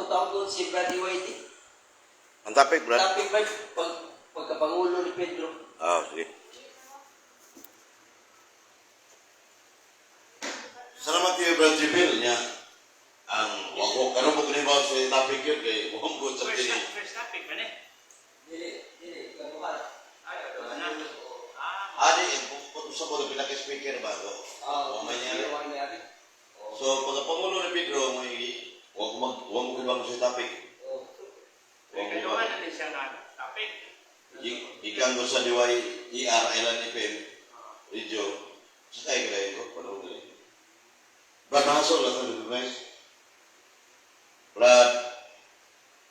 Tawag si Brad DYT. Ang topic, Brad? Topic ba, pagkapangulo ni Pedro. Ah, sige. Salamat kayo, Brad Jibil, niya. Ang wako karon mo kini ba sa topic yun kay mo ko sa First, kini. first topic ba ni? Dili, dili, kabuhan. Ay, ano na. Ah, Adi, sa ko pinaka speaker ba ko? Ah, Wa may nangyari. wa may nangyari. So pagka pangulo ni Pedro may wa ko mag wa mo kibang sa topic. Oh. Wa ko kaduha mag na ni siya nga topic. Ikan ko sa DY ER Island FM radio. Sa tayo kaya ko panahon dali. Brad Hasol lang recognize. Brad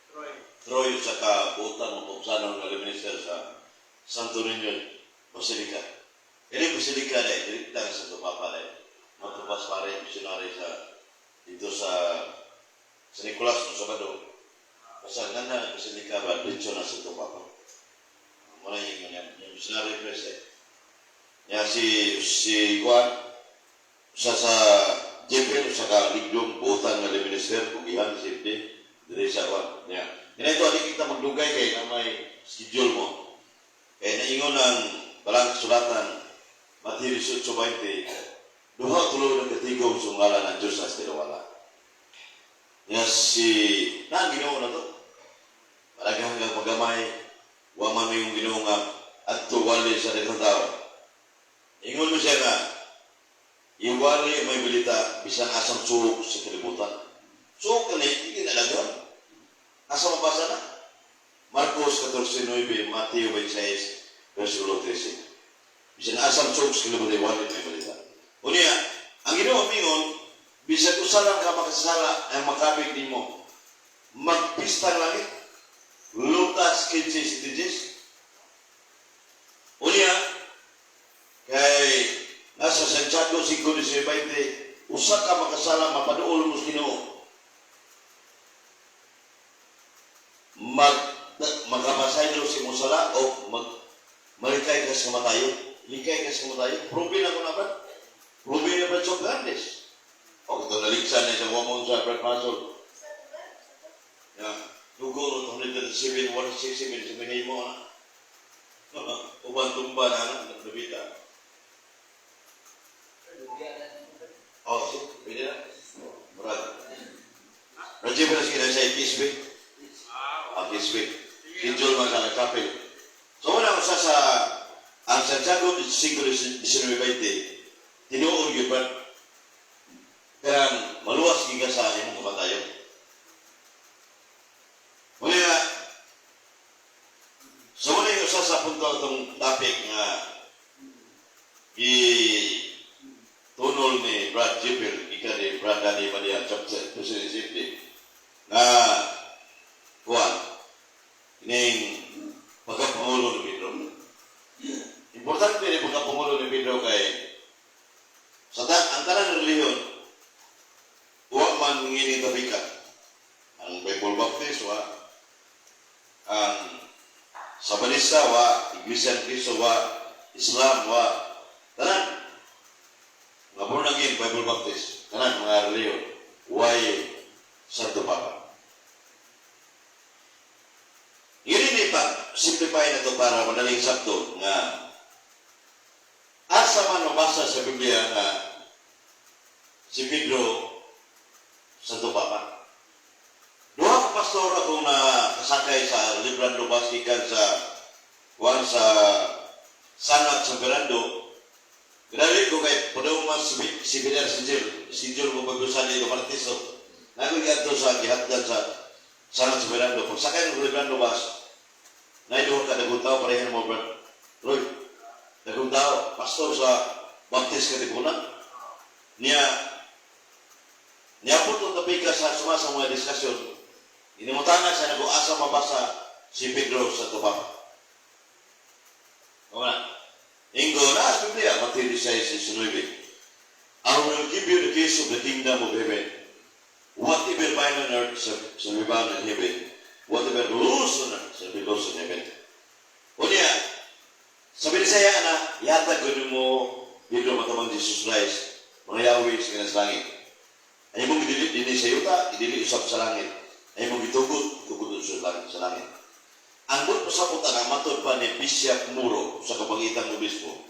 Troy. Troy sa kabutan mo kung saan ang minister sa Santo Niño Basilica. Ini Basilica na dili lang sa Santo Papa na matupas pare missionary sa dito sa San Nicolas no Sabado. Basta nga na Basilica ba dito na Santo Papa. Muna yung missionary president. Ya si si Juan sa sa JPL sa ka ligdong butan nga minister kugihan si FD diri sa Juan. Ya. Ina ito adi kita magdugay kay na may schedule mo. Kay naingon ang balang sulatan Matthew 18:20, duha tulo ng katigom sungala ng Diyos sa tinawala. Ya si na ang Ginoo na to. Malaga hanggang pagamay, wa man may yung Ginoo nga adto wali sa daghang tao. Ingon mo siya nga, iwali may balita bisan asang sulok sa kalibutan. Sulok kani, hindi na lang. Asa mabasa na? Marcos 14:9, Mateo 26, versikulo 13. Bisan asang sulok sa kalibutan, iwali may balita. Unya, ang Ginoo mingon, bisan usa lang ka makasala ang makabig nimo, magpista ang langit. Lucas 15:7. Unya, kay nasa Santiago 5:20, usa ka makasala mapaduol mo sa Ginoo. Magkapasaylo si sala o malikay ka sa kamatayon. Likay ka sa kamatayon. Probe na ko na ba? Probe na ba sa Grandes? O ito naligsan na sa wamon sa Brad Masol. Ya, dugo no 237, 167 sa minimo na. Uban tumba na na, nabita. Oh, sige, pwede na. Murag. Rajiv na sige na sa IPSB. Ah, Ang IPSB. Schedule man sa chapel. So, una usa sa ang Santiago 5:19, tinuod gyud ba? Kaya maluwas giga sa imong kamatayon. Muna, so muna yung usa sa punto itong topic nga i tunol ni Brad Jippel, ika ni Brad Danny Maria, chapter President Safety, na kuan, ining pagkapangulo ni Pedro. Importante ni pagkapangulo ni Pedro kay sa ang tanan ng relihiyon, wa man ngini tapika. Ang Bible Baptist, wa. Ang Sabanista, wa. Iglesia ni Cristo, wa. Islam, wa. Tanan. Mga born again, Bible Baptist. Tanan, mga relihiyon. Way Santo Papa. Yun ini pa, simplify na to para madaling sabto nga asa man mabasa sa Biblia nga si Pedro Santo Papa. Duha ka pastor akong nakasakay sa Librando Bus gikan sa kuan sa Sangat sa Verando. Grabe ko kay padung mas si Peter si Jill mo pag-usan ni Martiso. Nago giadto sa gihatdan sa Sangat sa Verando. Pag sakay ng Librando Bus, na duha ka dagong tao parehan mo, Brad. Roy, dagong tao, pastor sa Baptist Katipunan. Niya, niya po itong tabi ka sa suma sa mga diskusyon. Inimutana siya nag-asa mabasa si Pedro sa Papa. O na. Ingo na sa Biblia, Matthew 16:19. "I will give you the keys of the kingdom of heaven. Whatever bind on earth shall be bound in heaven. Whatever loose on earth shall be loose in heaven." Unya, sabi ni saya na, yatag ko mo Pedro matamang Jesus Christ, mga yawi sa kanang langit. Ay mong idili dinhi sa yuta, idili usab sa langit. Ay mong gitugot, tugot sa langit. Sa langit. Ang buot pasabot ang matod pa ni Bishop Muro sa kabangitang obispo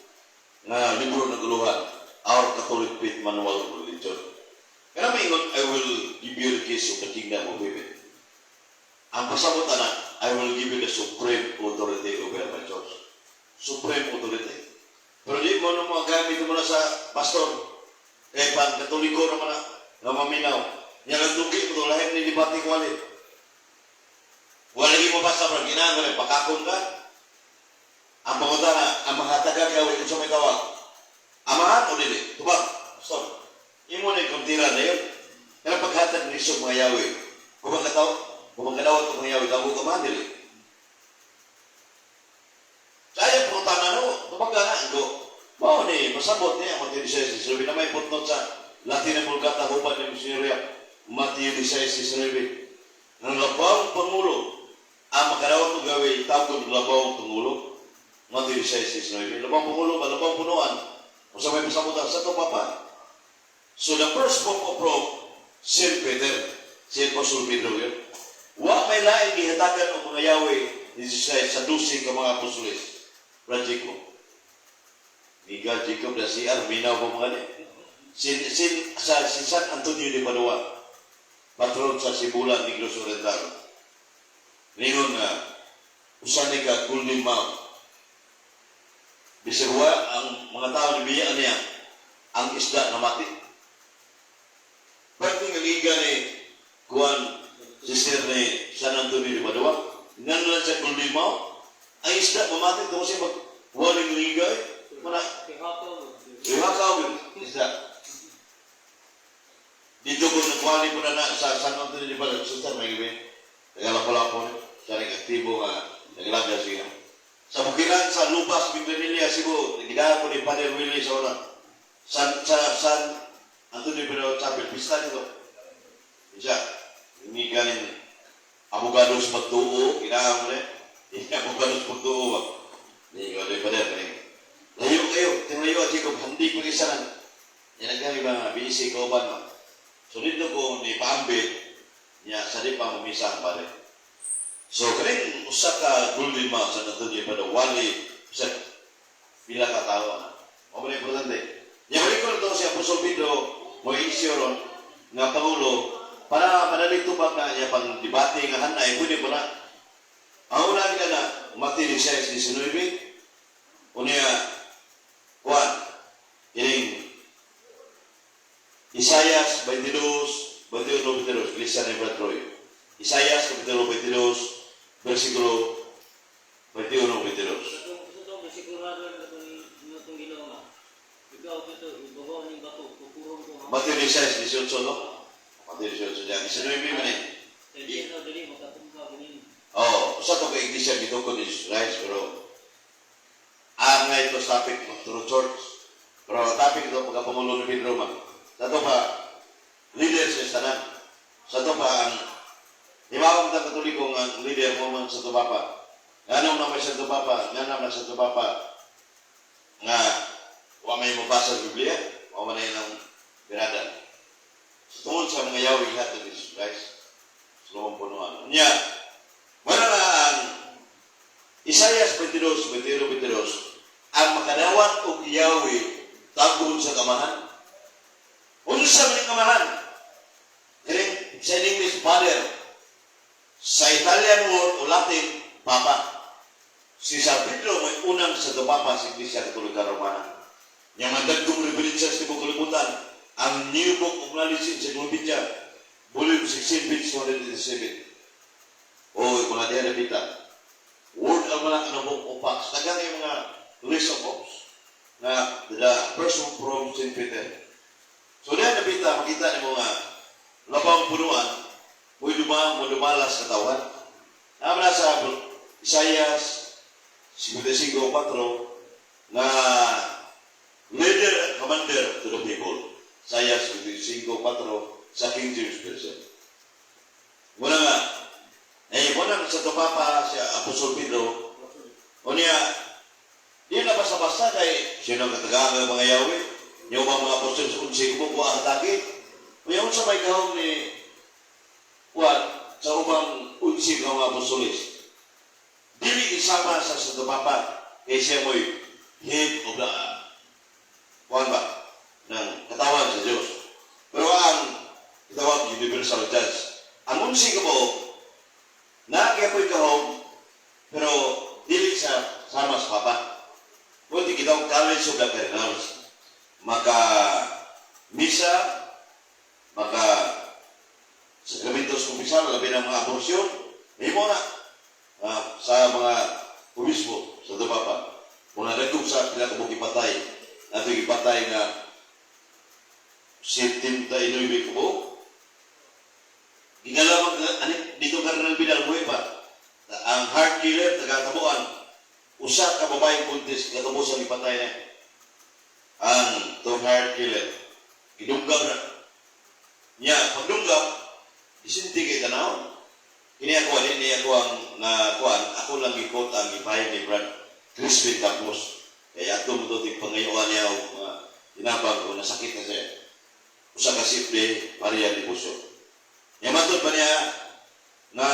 nga libro ng guluhan, Our Catholic Faith Manual of Religion. Kaya maingon, "I will give you the keys of the kingdom of heaven." Ang pasabot ana, "I will give you the supreme authority over my church." Supreme authority. Pero di mo na magamit mo na sa pastor. Kaya pang Katoliko naman na, nga maminaw. Yang ang tugi mo, lahin ni debate ko ulit. Wala lagi mo basta, pero ginang ko pakakon ka. Ang pangutana, ang mga taga-gawin, kung sa may tawag, amahan o dili? Tubag, pastor. Imo na yung kontira na yun. Kaya paghatag ni Iso mga yawi, kung magkataw, kung magkadawat ng mga yawi, tawag ka man, dili. Saya pangutana no, tubag ka na, go. Mao ni, masabot niya, Matthew 16, sabi na may footnote sa Latin na Vulgata, huban ni Monsignor Matthew 16, 19. Ang labawng pangulo, ang makadawat ng gawi, tawag ng labawng pangulo, Matthew 16, 19. Labawng pangulo ba, labawng punuan. O sa may pasabutan, sa ito papa. So the first Pope of Rome, Saint Peter, si Apostle Pedro yun. Wa may laing gihatagan og mga yawi ni Jesus Christ sa 12 ka mga apostoles. Brad Jacob. Miguel Jacob na si Arminaw po mga ni. Si San Antonio de Padua, patron sa Sibulan, Negros Oriental. Ningon nga, usa ni ka golden mouth. Bisag wa ang mga tao ni biya niya, ang isda namati. Pwede nga liga ni Juan, sister ni San Antonio de Padua, nga lang sa golden mouth, ang isda mamati ito kasi mag waling liga eh. Mana, ihakaw yung isda. Dito ko nagwali po na sa San Antonio de Padua, sister may gabi. Nagalapo-lapo ni, sa ring aktibo nga, naglaga siya. Sa bukiran sa Lubas, Minglanilla, Cebu, nagidaan ko ni Father Willie sa una. Sa San Antonio de Padua Chapel, pista nito. Isa, hindi galing abogados pagtuo, kinahanglan mo na. Hindi abogados pagtuo ba? Hindi ko di Father, kani. Layo kayo, tinglayo at Jacob, hindi ko isa lang. Yan ang gani ba, busy ko ba no? So dito ko ni paambit, niya sa di pa mamisa ang pare. So kaning usa ka golden mouth sa Antonio de Padua, wali sa pila ka tawo na. Mao ba na importante? Nya balik ko to si Apostol Pedro mo issue ron nga pangulo para madali tubag na niya pang debate nga hanay pwede po na. Ang una nila na Matthew 16:19, unya Juan ining Isayas 22, 21, 22, Iglesia ni Brad Roy. Isayas kapitulo 22, versikulo 21, 22. Sa itong sigurado na itong Ginoo nga. Ikaw ito, ibabaw ng bato, kukurong ko nga. Matthew 16, 18, no? Matthew 18 diyan. 19 man eh. Sa impyerno dili makatumba ganin. Oh, usa to kay iglesia gitukod ni Jesus Christ, pero ang nga ito sa topic through church. Pero ang topic ito pagkapangulo ni Pedro man. Sa to pa leader sa tanan. Sa to pa ang Himawang ta Katoliko nga ang leader mo man sa Papa. Nganong naman sa Papa, nga naman sa Papa nga wa may mabasa sa Biblia, wa man ay ng birada. So, tungod sa mga yawi gihatag ni Jesus Christ, sa lumang punuan. Nya, wala na ang Isaias 22, 21, 22, ang makadawat og yawi tagod sa kamahan. Unsa man ang kamahan? Dili, sa English, father. Sa Italian word o Latin, papa. Si San Pedro may unang sa Papa sa Iglesia Katolika Romana. Yang mandagkong referensya sa tibok kalibutan, ang New Book of Knowledge Encyclopedia, Volume 16, page 287. O, mga diha na pita. Word Almanac ano book of Facts. Daghang yung mga list of books na the first one from St. Peter. So diha na pita, makita ni mga labang punuan, mo dumalas katawan. Naman na sa Isaias 55.4 na leader and commander to the people. Isaiah 55.4 sa King James Version. Muna nga, eh, muna sa Papa si Apostol Pedro, unya, di na basta-basta kay sino ang katagaan ng mga yawi, yung mga apostol sa 11 ko kuha hatagi. Unya, unsa may gahom ni Juan sa ubang 11 nga mga apostoles. Dili isama sa Santo Papa kay siya mo'y head of the kuan ba ng katawan sa Diyos. Pero ang itawag universal judge. Ang 11 ka buok, naa gyapoy gahom, pero dili sa sama sa Papa. Kundi kitawag College of the Cardinals. Maka misa, maka sakramentos kumpisal, labi ng mga aborasyon, himo na sa mga obispo sa Papa. Mga nagkong sa pila ka ipatay, nato ipatay nga 79 ka buok. Ginalamang ani dito Cardinal Vidal, buhi pa. Ang heart killer taga Tabuan. Usa ka babaeng buntis katubusan ipatay na. Ang tong heart killer. Gidunggab na. Nya pagdunggab isinti kay tanaw. Kini ako ani ni ako ang nga kuan, ako lang gi-quote ang gipahayag ni Brad Crispin Campos. Kaya ato mo to pangayuan niya og mga tinabang ko nasakit na siya. Usa ka simple Maria ni Puso. Nya matod pa niya nga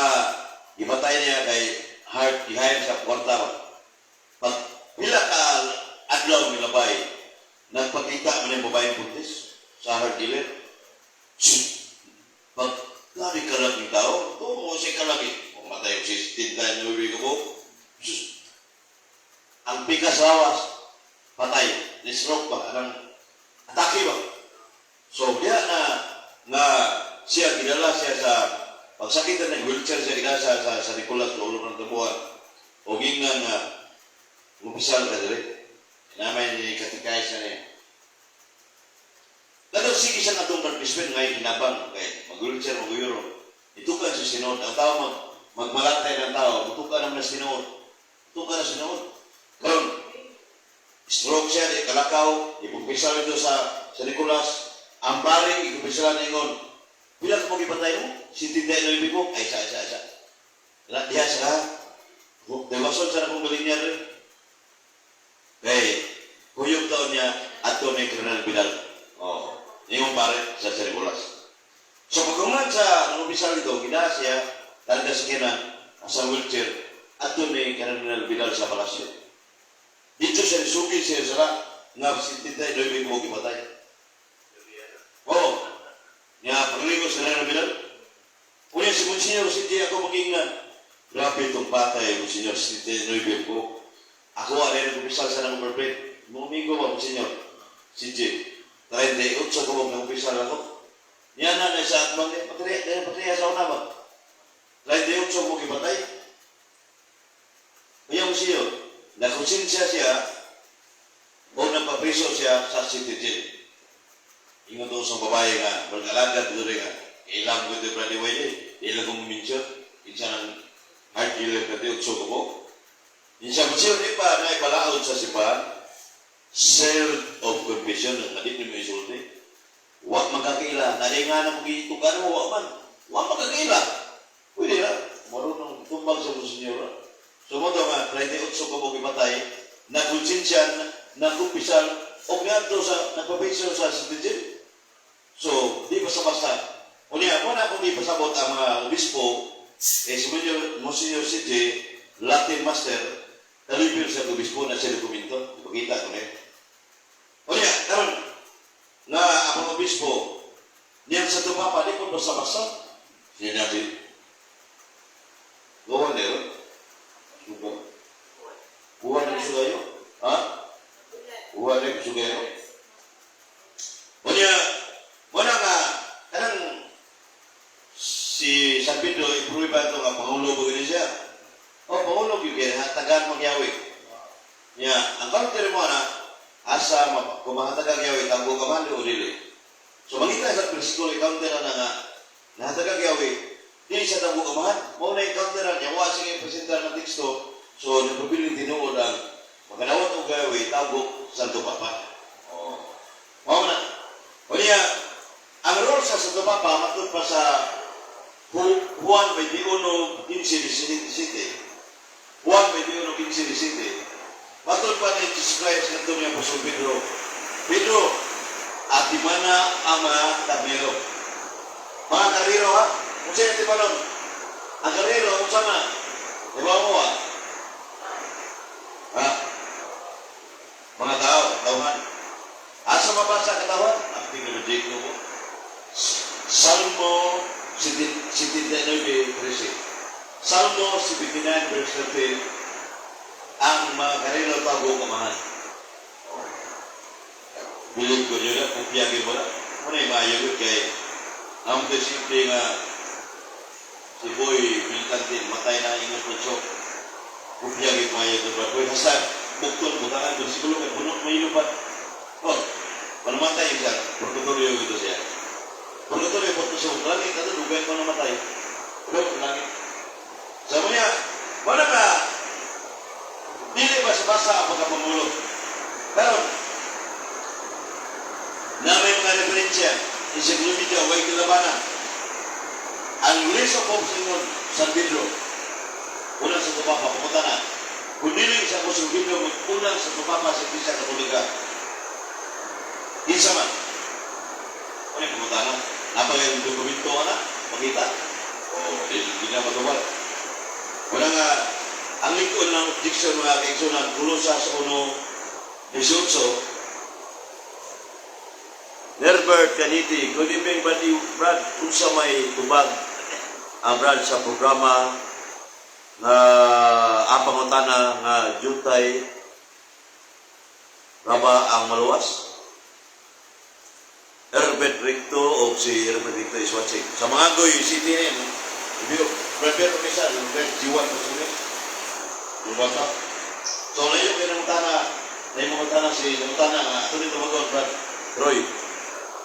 gipatay niya kay heart gihayon sa kwarta ba. Pag pila ka adlaw milabay, nagpakita man yung babaeng buntis sa heart killer. Shh! Pag lari ka lang ng tao, tumo siya ka lagi. Kung matay si tindahan niyo ko po, sus! Ang pikas lawas, patay, ni-stroke ba, anang atake ba? So, diya na nga siya gidala siya sa pagsakitan ng wheelchair siya gidala sa Nicolas Lolo ng Tabuan o gingnan nga umpisal ka diri. Namay ni katikay siya niya. Kadto sige siya nga itong Crispin ngay hinabang kay mag-wheelchair mag-uyuro. Itukan sa sinuod. Ang tao magmalatay ng tao, mutukan naman na sinuod. Tukan na sinuod. Karon, stroke siya, di kalakaw, ipumpisal ito sa Nicolas. Ang pari, ipumpisal ningon. Pila ka mo gipatay mo? Si Tinday na mo? Ay, isa, isa, isa. Wala, diha siya. Dewason sa akong galing niya rin. Kay, kuyog taon niya, ato ni Colonel Vidal. Oh, ingon pare sa San Nicolas. So pagkuman sa nangumpisal ito, gina siya, talaga sa kina, sa wheelchair, ato ni Colonel Vidal sa palasyo. Dito siya nisugid siya sa nga si Tinday Noemi mo gipatay. Oo. Nga pagligo sa Colonel Vidal. Unya si Monsignor City ako magingnan. Grabe itong patay, Monsignor City Noemi ko. Ako ari nang umpisal sa nang birthday. Mumigo ba, Monsignor? CJ. 38 ko mo umpisal ako. Niya na na sa atbang niya. Patriya, dahil patriya sa una ba? 38 mo gipatay. Kaya Monsignor, nakonsensya siya o nagpapriso siya sa city jail. Ingon doon sa babae nga, mag-alagad doon nga, ilang ko ito Brady Wiley, ilang ko muminsyon, kinsa ng heart killer 38 ko po. Insa Monsignor, di ba na ibalaod sa simbahan? Seal of confession, ang di mo isulti. Wa magkakaila, nalinga na mong itukan mo, wa man. Wa magkakaila. Pwede na, marunong tumbang sa Monsignor. So mo nga, 38 ko mo gipatay, nakonsensya, nakumpisal, o ngadto sa, nagpapension sa city jail. So, di basta-basta. Unya, mo na kung di pasabot ang mga obispo, eh, si Monsignor CJ, Latin Master, talipir sa obispo na siya dokumento. Ipakita ko na yun. Unya, karon nga ang obispo, niyan sa tumapa, di ko basta-basta. Siya natin. Gawa na yun. Suga. Kuha na sugayo. Ha? Kuha na sugayo. Unya, wala nga, kanang si San Pedro, ipruiba ito nga, Pangulo ba gani siya? O, Pangulo yun, kaya hatagan magyawi. Nya, ang counter mo na, asa, kung mahatagan yawi, tanggo ka man, o dili. So, mangita sa bersikulo, i-counter na nga, nahatagan yawi, dili siya tanggo ka man, mao na i-counter na niya, wa siya i-presentar ng teksto, so, nagpabiling tinuod ang makanawat og gawi, tawag Santo Papa. O, mao na. O niya, ang role sa Santo Papa, matod pa sa Juan 21, 15, 17. Juan 21, 15, 17. Matod pa ni Jesus Christ ngadto niya Apostol Pedro. "Pedro, atimana ang mga karnero." Mga karnero ha? Kung sino atimanon? Ang karero, kung sana, di ba mo ah? Ha? Mga tao, katawan. Asa mabasa katawan? Ang tingnan mo mo. Salmo 79:13. Salmo 79 verse 13, ang mga karero tago kamahan. Bilib ko nyo na, kung piyagin mo na, muna yung maayo yun kay ang simple nga si Boy Militante matay na ingos mo chok. Kung piyagin maayo ito ba? Boy, hasta bukton, butangan ko, siguro kay puno, may ilupat. Oh, panamatay siya, purgatorio ito siya. Purgatorio, po sa langit, ato, dugay ko namatay. Dugay ko langit. Sabi niya, wala ka, dili ba sa basa ang pagkapangulo? Pero, na may mga referensya, encyclopedia, way kilabanan. Ang list of popes ingon, San Pedro, unang Santo Papa, pumunta na. Kung dili sa San Pedro, unang Santo Papa sa Iglesia Katolika. Isa man. Ano yung pumunta na? Napagay yung dokumento ka na, makita. O, di, di na matubad. Wala nga, ang likod ng objection, mga kaigsunan, Colosas 1:18. Herbert Caniti, good evening, buddy Brad. Unsa may tubag ang Brad sa programa nga ang pangutana nga jutay raba ang maluwas? Herbert Recto o si Herbert Recto is watching. Sa mga goy city ni, no? Herbert Misa, Herbert G1 pa sulit. Diba ka? So, layo kayo ng mutana, layo mga mutana si mutana nga, ato nito tubagon, Brad. Roy.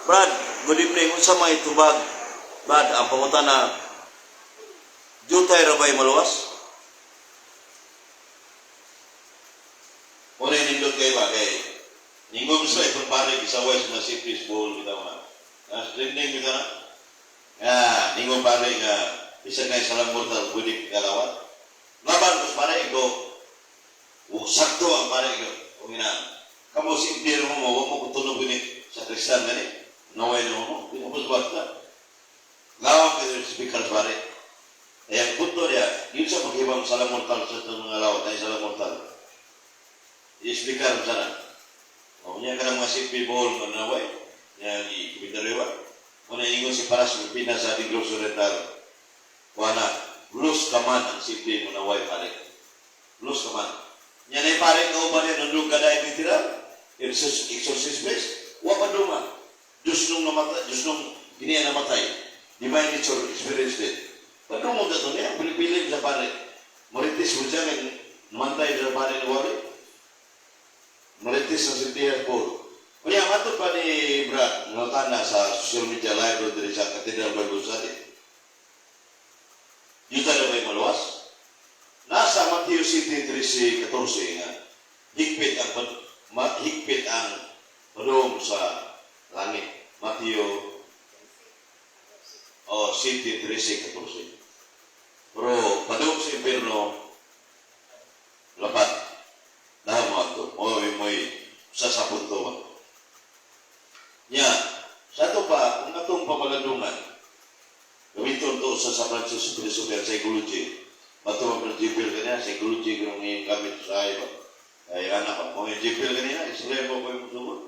Brad, good evening. Unsa may tubag? Brad, ang pangutana, jutay ra ba'y maluwas? Muna yung nindot kayo ba? Kay, ningom sa itong pare, gisaway sa mga sipis, buhol, bitaw nga. Nas, dingding bitaw na. Nga, ningom pare nga, isa kay salang mortal, pwede kalawat. Laban ko sa pare, ko, o sakto ang pare ko, kung ina, kamo si impyerno mo, wag mo kutunog ini sa Kristan gani. Naway mo mo, di mo basta. Lawak kayo sa speaker pare. Ay ang punto niya, yun sa maghibang salang mortal sa itong mga lawat, ay salang mortal. I-speaker mo sana. O niya ka ng mga simple ball nga naway, niya i-komentaryo ba? Muna ingon si Paras Pilipinas sa Negros Oriental. Wala, lose ka man ang simple mo naway pare. Lose ka man. Niya na pare nga uban niya nundog ka dahil literal. Exorcist place. Wa pa duma. Diyos nung namatay, Diyos nung giniya namatay. Divine nature experience it. Padungog na to niya, pili-pili sa pare. Maritis mo siya, namantay sa pare ni Wali. Maritis sa Sintihan Paul. Kaya matod pa ni Brad, nangutana sa social media live diri sa Cathedral Bible Study. Yuta na ba'y maluwas? Nasa Matthew City 13:14 nga, higpit ang padung sa langit. Matthew oh, City 13:14. Pero padung sa impierno lapat dahil mo ato. O may sa sa punto ba? Nya, sa ato pa, kung atong pamalandungan, gamiton to sa San Francisco Philosophy and Psychology. Bato ang GPL kanina, psychology kung yung gamit sa iba. Ay, anak ko, kung yung GPL kanina, islam mo ko yung sugod.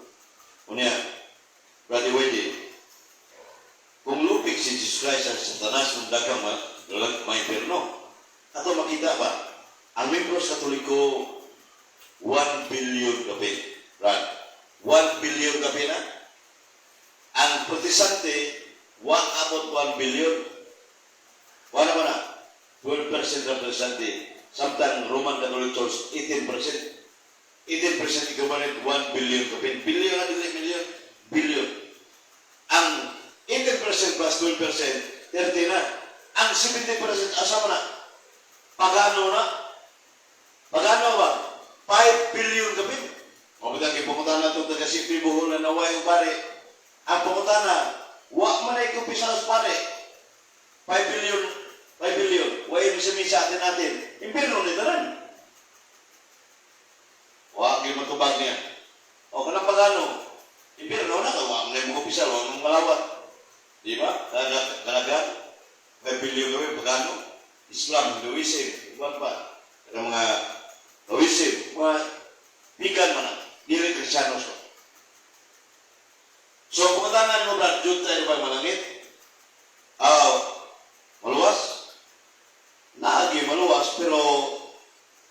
Unya, Brother Wendy, kung lupik si Jesus Christ sa Satanas ng dagang ma impierno, ato makita ba, ang membros Katoliko, 1 billion kapin. Right? 1 billion kapin na. Ang Protestante, wa abot 1 billion. Wala ba na? 12% ang Protestante. Samtang Roman Catholic Church, 18%. 18% equivalent 1 billion kapin. Billion na dili million. Billion. Ang 18% plus 12%, 30 na. Ang 70% asa man na? Pagano na? Pagano ba? 5 billion kapin. O bitang ipangutana ito taga City Bohol na naway yung pare. Ang pangutana, wa man ay kumpisal sa pare. 5 billion, 5 billion. Wa yung misa atin natin. Impierno ni tanan. Wa gyud matubag niya. O kanang pagano, impierno na ka, wa man ay mga wa man malawat. Di ba? Kalagan, 5 billion kami, pagano. Islam, Hinduism, uban pa. Kanang mga Taoism, mga pagan man na, dili Kristiyano so. So, pangutanaan mo, Brad, Jude tayo ba malangit? Ah, maluwas? Naagi maluwas, pero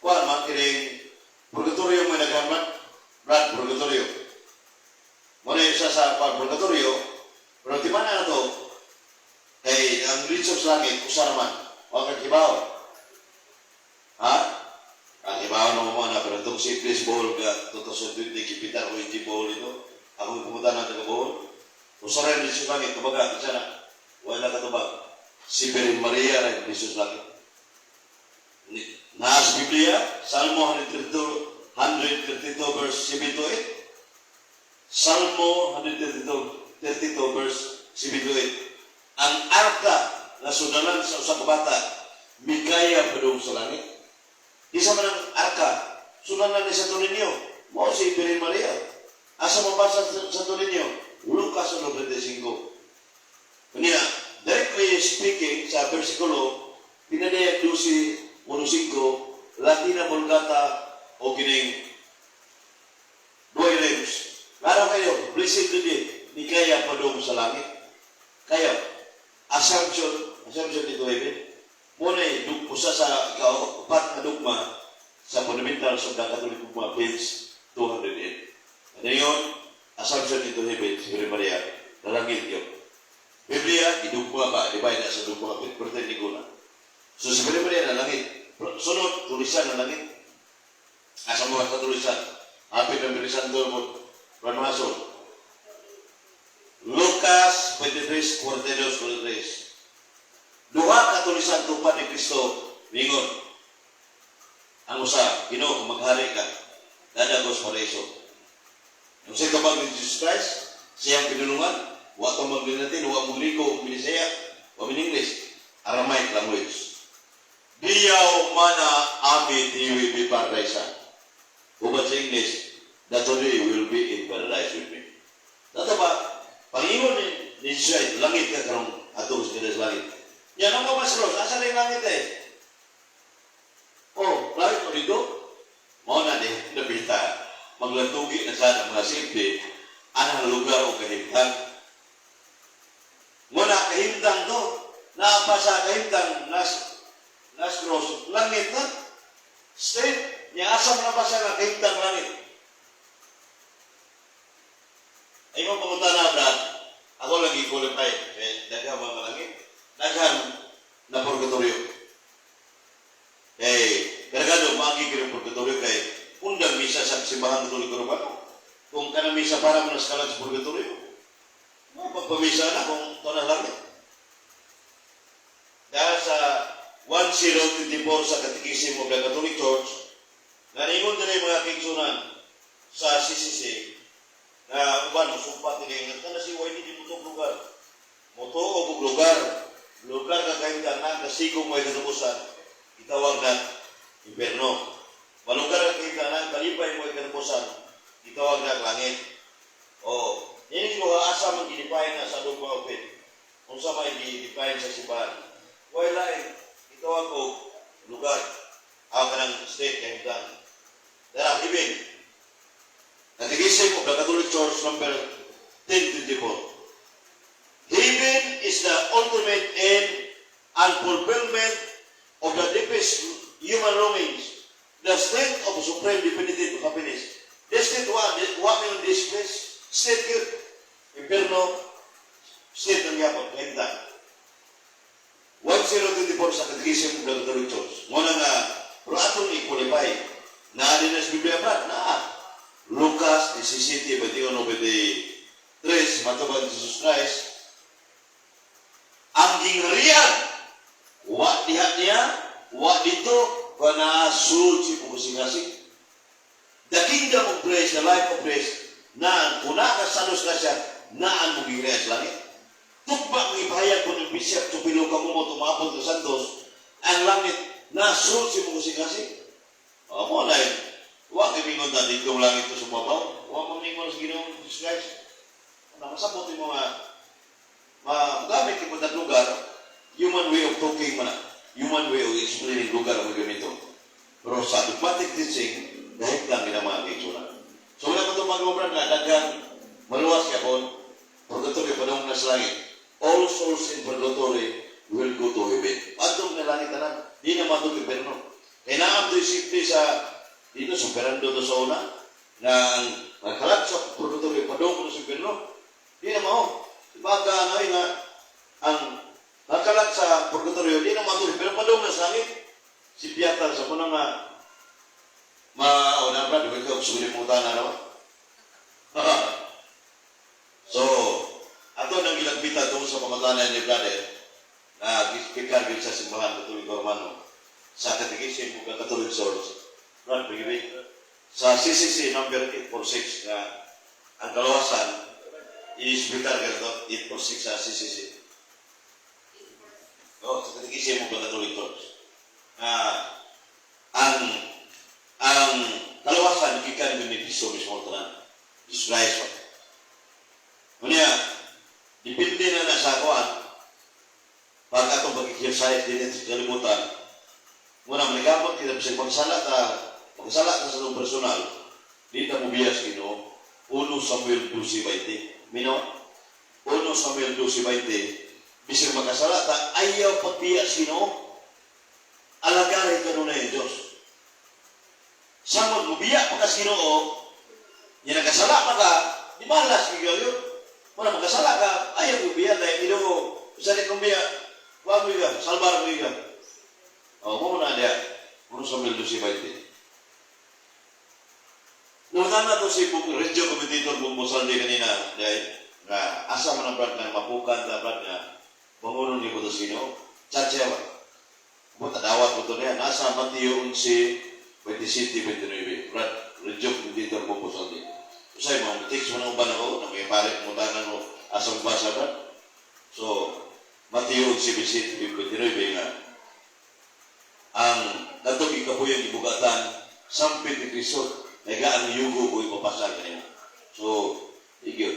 kuan man kining purgatorio may daghan man. Brad, purgatorio. Muna yung isa sa kuan purgatorio, pero di man na to, kay ang reach of sa langit, usa naman. Wa ka kibaw. Ha? Ang kibaw na mo na, pero itong si Please Bohol ka, 2020, kipitar ko yung Bohol ito. Ako pumunta na taga Bohol. Usa rin reach sa langit, tubaga, isa na. Wala katubag. Si Virgin Maria rin reach sa langit. Naa sa Biblia, Salmo 132, 132 verse 7 to 8. Salmo 132, 32 verse 7 to 8. Ang arka na sudalan sa usa ka bata, mikaya padung sa langit. Isa man ang arka, sudalan ni Santo Niño. Mao si Virgin Maria. Asa mabasa sa Santo Niño? Lucas 1.25. Kanya, directly speaking, sa versikulo, Pinadayag 12.15, Latina Vulgata o kining Douay Rheims. Klaro kayo, blessed today, ni kaya padung sa langit. Kaya, assumption, assumption ni heaven, muna usa sa kaupat nga dugma sa Fundamentals of the Catholic Dogma, page 208. Ano yun? Assumption into heaven, si Virgin Maria, nalangit yun. Biblia, idugma ba? Di ba? Ina sa dugma, pretend ko na. So si Virgin Maria nalangit. Sunod, tulisan ng langit. Asa mo sa tulisan? Apit ng Santo mo, Ranmason. Lucas 23, 42, 43. Duha ka tulisan tupad ni Kristo, mingon. Ang usa, Ginoo, kung maghari ka, dada ko sa paraiso. Ang sa tabang ni Jesus Christ, siyang pinulungan, wa to maglinatin, wa mo Griko, Binisaya, wa min English, Aramaic language. Diyaw mana ami diwi bi paradise. Uban sa English, that today will be in paradise with me. Dato ba, Panginoon ni Jesus ay, langit ka karong ato sa sa langit. Yan ang kamasros, asa na yung langit eh? Oh, langit mo dito? Mao na ni, nabita. Maglantugi na sa mga simple, anang lugar o kahimtang. Muna kahimtang to, naapa sa kahimtang, nas cross, langit na. Straight, niya asa mo na ba siya nga kahimtang langit? Ay mo pamunta na, Brad. Ako lang i-qualify. Eh, daghan mga langit. Daghan na purgatorio. Eh, kargado, maagi ng purgatorio kay undang misa sa simbahan Katoliko Romano. Kung kanang misa para mo naskalan sa purgatorio, mo pagpamisa na kung ito na langit. Dahil sa 1024 sa Catechism of the Catholic Church, naningon din mga kigsunan sa CCC na uban, musumpat nila yung na si YD di mo lugar. Motuo og lugar. Lugar ka kahimtang na kasigong may katapusan, itawag na impyerno. Malugar ka kahimtang na kalipay mo katapusan, itawag na langit. O, ini mo asa man gi-define na sa dugma open. Unsa may gi-define sa simbahan. Why lain, itawag og lugar. Ang kanang state kahimtang. Dara, ibig. Catechism of the Catholic Church number 1024. Heaven is the ultimate end and fulfillment of the deepest human longings, the state of supreme definitive happiness. This state wa may this place, state yun. Impierno, state ng yapon, kahimtang. 1024 sa Catechism of the Catholic Church. Muna nga, pero atong i-qualify. Naa din na sa Biblia, Brad, naa. Lucas 17, 21, 23, matubag ni Jesus Christ, ang gingharian, wa diha niya, wa dito, kana sulod si kasing. The kingdom of grace, the life of grace, na kung nakasalos na siya, naan mo gingharian sa langit. Tugma ang ipahayag ko ng Bishop Tupilo Kamumo tumapod sa Santos, ang langit nasul si mo kasing. O mo na yun. Wa kay mingon ta dito langit to sumabaw. Wa man mingon sa Ginoong Jesus Christ. Nakasabot yung mga magamit yung lugar, human way of talking man na. human way of explaining lugar ang gamito. Pero sa dogmatic teaching, dahil lang gina mga kaigsunan. So wala ko itong mag nga daghang maluwas ka kung purgatory padung na sa langit. All souls in purgatory will go to heaven. Padung na langit tanan, di na matong impyerno. Kaya naam to simple sa dito sa Perando to sa una na ang nagkalat sa purgatory padung na sa impyerno. Di na mao. Baga na nga ang nagkalat sa purgatorio di na matong impyerno, padung na sa langit. Si Piata sa muna nga ma o na brad, di ka sulimutan na naman. So, ato nang gilagbitan tungkol sa pamatanan ni brother na gispikan gid sa Simbahan Katoliko Romano sa Catechism of the Catholic Church. Brad, pagibig. Sa CCC number 846 nga ang kalawasan i-explicar ka ito, 846 sa CCC. Oh, sa Catechism of the Catholic Church. Na ang kalawasan gikan ni Kristo mismo tanan. Jesus Christ. Unya, depende na na sa kuan. Pag atong pag-exercise din sa kalibutan, muna manikapot kita bisag magsala ta sa atong personal, di ta mo biyas Ginoo. 1 Samuel 12:20. Mino? 1 Samuel 12:20. Bisag makasala ta, ayaw pagbiya sa Ginoo. Alagarin kanunay ang Diyos. Samot mo biya pa ka sa Ginoo, nya nakasala pa ka, di malas gyud yun. Muna makasala ka, ayaw mo biya dahil Ginoo. Sa di kong biya, wag mo ka, salbar mo ka. O, mo na diya. 1 Samuel 12:20. Nuntan na to si radio commentator Bombo Saldi kanina, dahil nga asa man ang brad nga mapukan ta brad nga bangunon ni Buto Sino, tsatsa ba? Buta dawat mo to niya, nasa Mateo 11, 27, 29. Brad, radio commentator Bombo Saldi. Usay mo, text mo na uban ako, na may palit mo tanan mo, asa mo basa brad? So, Mateo 11, 27, 29 nga, ang katong ikapuyang ibugatan, sampit ni Kristo, naga ang yugo ko ipapasar kanimo. So, igyo.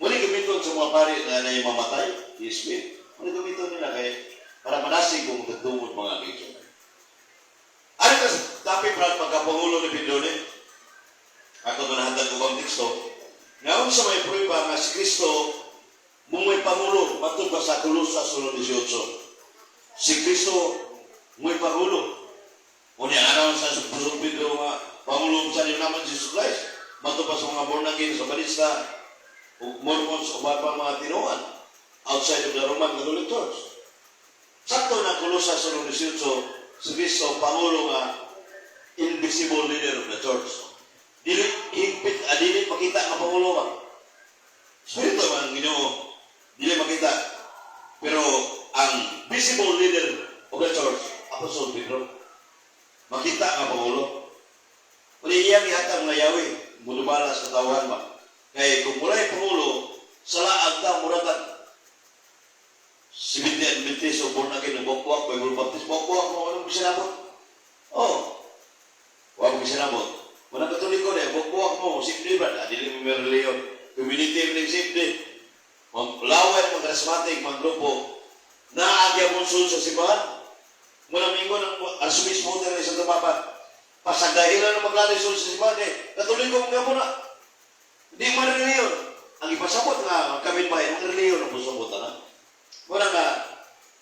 Muli gamiton sa mga pari na nay mamatay, ismit. Muli gamiton nila kay para manasig kung tagdumot mga kaigsoon. Ano ka topic brad pagkapangulo ni Pedro ni? Ako manahandan ko bang teksto? Nga sa may prueba nga si Kristo mumoy pangulo matud pa sa Colosas 1:18. Si Kristo mo'y pangulo. Unya ano sa Apostol Pedro nga pangulo sa niyo naman Jesus Christ. Matud pa sa mga born again sa Batista ug Mormons o pa mga tinuan outside of the Roman Catholic Church. Sakto na Colosas 1:18, si Kristo pangulo nga invisible leader of the church. Dili higpit, dili makita nga pangulo ba? Espiritu man ang Ginoo, dili makita. Pero ang visible leader of the church, Apostle Pedro, makita nga pangulo. Uli iyang ihatag nga yawi, mudubala sa tawhan ba? Kay kung walay pangulo, sa laag ta murag Seventh Adventist o born again, buwak Bible Baptist, buwak mo, anong bisanabot? Oh, wa mo bisanabot. Muna Katoliko na, buwak mo, simple ba? Ah, dili mo may reliyon. Community mo ng simple. Mga laway, mga charismatic, mga grupo, naagya mo sa simbahan. Muna mingo ng arsobispo ng Santo Papa. Pasagahilan ng maglalisod sa simbahan eh. Katoliko mo nga muna. Di man reliyon. Ang ipasabot nga, ang kabin bahay, ang reliyon ang pasabot na. Muna nga,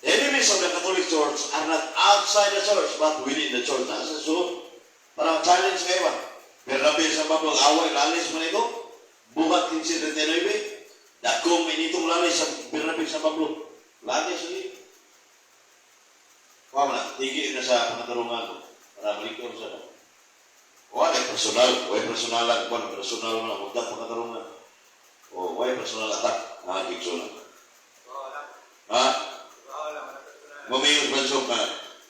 the enemies of the Catholic Church are not outside the church, but within the church. Nasa sulod. Para challenge kayo ba? Pero labi sa Pablo, away, lalis man ito. Buhat 1539. Dagkong initong lalis sa Bernabe sa Pablo. Lalis ulit. Kuha mo na, tigil na sa pangatarungan ko. Para malikon sa wala personal, wala personal lang, wala personal na, huwag na pangatarungan. O, wala personal attack, mga kigsunan. Oo lang. Ha? Oo lang. Wala personal. Mamayon banso ka,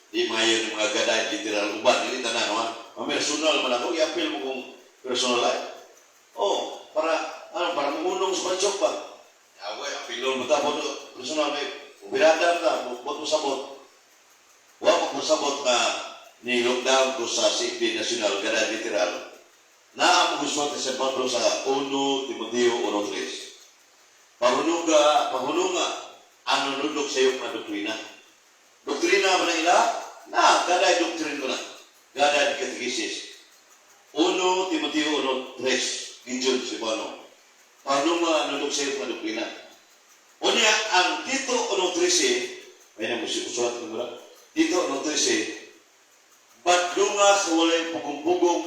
di maayo ng mga gaday, literal uban, dili tanan, ha? Personal man ako, i-appeal mo kung personal life. Oh, para, ano, para mangulong sa bansok ba? Away, appeal mo ta, boto, personal, may, ubirada ta, bot mo sabot. Wa mo sabot na ni lockdown ko sa CP National, gaday literal. Naa mo gusto sa Pablo sa 1 Timoteo 1:3. Pahununga, pahununga, ang nunundok sa iyong mga doktrina. Doktrina ba na ila? Na, gaday doktrina ko na. Gaday catechesis. 1 Timoteo 1:3, Gideon Cebuano. Paano manunok sa iyo doktrina? Unya, ang Tito 1:13, ay na mo si usulat mo na. Tito 1:13, badlunga sa walay pugong-pugong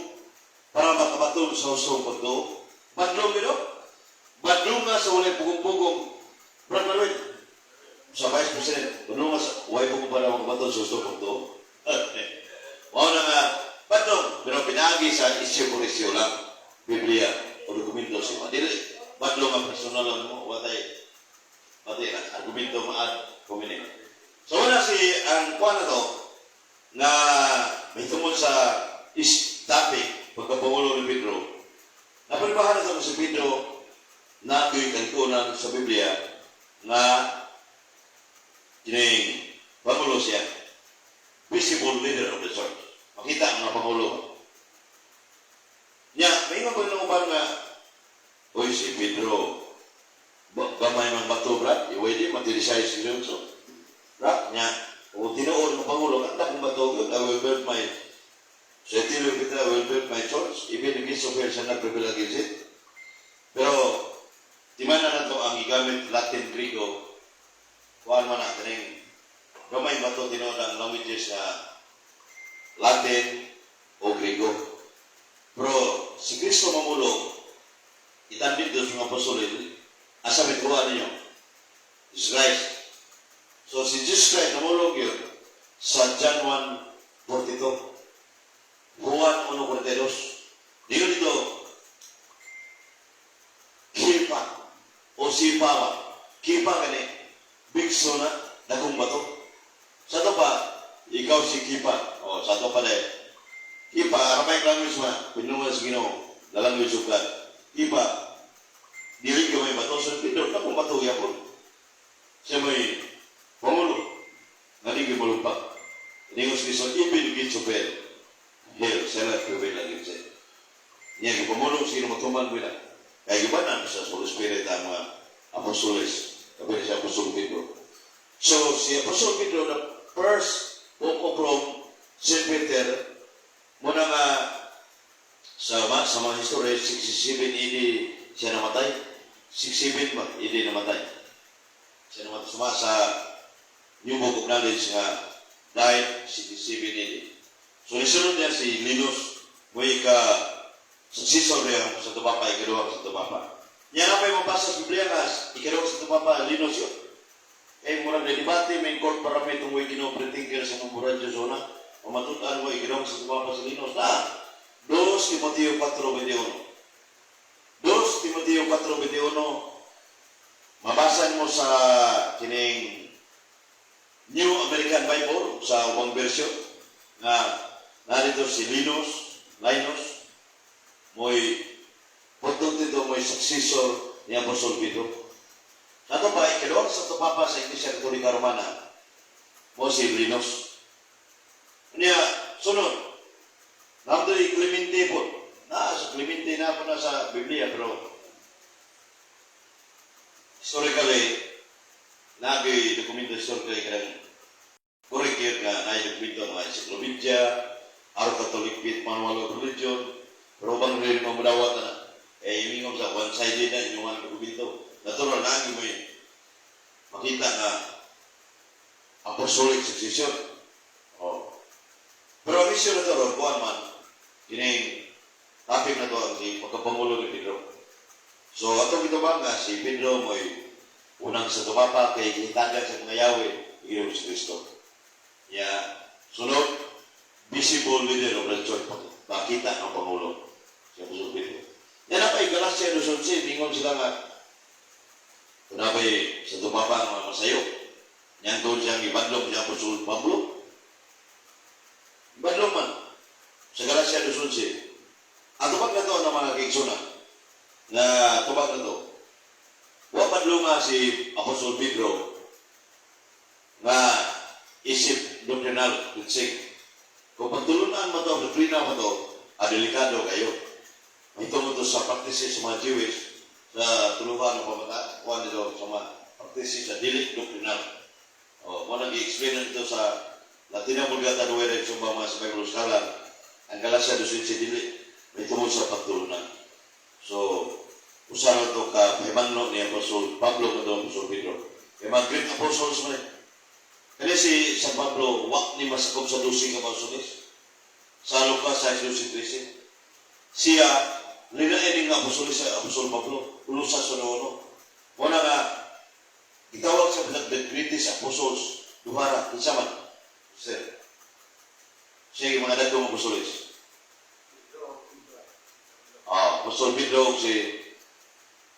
para makabaton sa hustong pagtuo. Badlong ito? Badlunga sa walay pugong-pugong. Brad Manuel, sa Vice President, badlunga sa walay pugong para makabaton sa hustong pagtuo. Mao na nga, badlong, pero pinagi sa isyu por isyu lang, Biblia o dokumento sa mga. Dili, badlong ang personal lang mo, watay, pati ang argumento maad, kumini. So una si, ang kuha na to, na may tungod sa is topic, pagkapangulo ni Pedro, napalibahan na ito si Pedro na ako'y kalikunan sa Biblia na kining pangulo siya, visible leader of the church. Makita ang mga pangulo. Nya, may mga ba uban nga, "Uy, si Pedro, gamay mang bato, brad, iway matirisize si Lorenzo. Brad, nya, o tinuod ng pangulo, kanta kong bato, yun, I will build my, sa Tilo Peter, I will build my church, even the gates of hell shall not prevail against it." Pero, di man na nato ang gigamit Latin, Griego, kuan man na, kaning gamay bato tinuod ang languages na Latin o Griego. Pero si Kristo mamulong, itandid doon sa mga apostol, asa may kuha ninyo? Jesus Christ. So si Jesus Christ namulong yun sa John 1:42. Juan 1:42. Diyo dito, Kipa o sipa ba? Kipa gani, bigso na, dagong bato. Sa to pa, ikaw si Kipa. O, sa to pa dahil. Kipa, Aramaic language ma, pinungan sa Ginoo, the language of God. Kipa, dili ka may bato. So, Pedro, dakong bato yapon. Siya may pangulo, nga di ka malumpak. Ingon si Kristo, even gates of hell, hell shall not prevail against it. Niya, gipamulong sino matuman ko na. Kaya gibanan sa Holy Spirit ang mga apostoles. Sabi si Apostol Pedro. So, si Apostol Pedro, the first Pope of Rome, St. Peter, muna nga sa mga history, 67 AD siya namatay. 67 ba? AD namatay. Siya namatay suma sa New Book of Knowledge nga died 67 AD. So, nisunod niya si Linus, may ka successor niya sa Tubapa, ikaduha sa Tubapa. Niya na pa'y mabasa sa Biblia nga, ikaduha sa Tubapa, Linus yun. Eh, murag na debate, may court para may tungoy Ginoo pretinker sa Mamburadyo zona. Pamatutan mo, ikaduha sa Tubapa sa Linus. Na, 2 Timoteo 4:21. 2 Timoteo 4:21, mabasa mo sa kining New American Bible sa ubang version nga narito si Linus, Linus, mo'y pagdong dito mo'y successor ni Apostol Pedro. Nato pa, ikaduha sa Papa sa Iglesia Katolika Romana, mo si Linus. Niya, sunod, nandoy Clemente po. Na, sa Clemente na po na sa Biblia, pero historically, nagay dokumento historically kanang correct yun nga na dokumento mga encyclopedia, Our Catholic Faith Manual of Religion, pero bang rin mga madawat na, eh, imingom sa one-sided na inyong mga dokumento. Natural na, mo makita nga apostolic succession. Oh. Pero ang issue na to, ron, kuwan man, kining topic na to, ang si pagkapangulo ni Pedro. So, atong ito ba nga, si Pedro mo'y unang sa tumapa kay gihitagan sa mga yawe, Ginoong Kristo. Ya, sunod, visible leader of the church, makita ang Pangulo. Si Apostol Pedro. Yan na pa, Galatia 2:11, mingon sila nga, kunapay sa tumapa ang mga masayo. Yan doon siyang ibadlong si Apostol Pablo. Ibadlong man. Sa Galatia 2:11. Ang tubag na to ng mga kigsuna, na tubag na to, wa padlong nga si Apostol Pedro nga isip doctrinal teaching. Kung pagtulunan mo to, doktrina mo to, delikado kayo. May tungod to sa practices sa mga Jewish, sa tuluhan ng pamata, kuhan dito sa mga practices sa dili doctrinal. Oh, mo nang i-explain na dito sa Latina Vulgata, Douay Rexon ba, mga sa Bible Scholar, ang Galacia 2:15 dili may tungod sa pagtulunan. So, usa na to ka pahimanlo ni Apostol Pablo kadto Apostol Pedro. Kay mga great apostles man eh. Kani si San Pablo, wa ni masakop sa 12 ka apostoles. Sa Lucas 6:12-13. Siya, linain nga apostoles sa Apostol Pablo, ulusa sa uno. Muna nga, gitawag sa the greatest apostles, duhara, kinsa man? Sir. Siya yung mga datong apostoles. Pedro, Pedro. Ah, Apostol Pedro ug si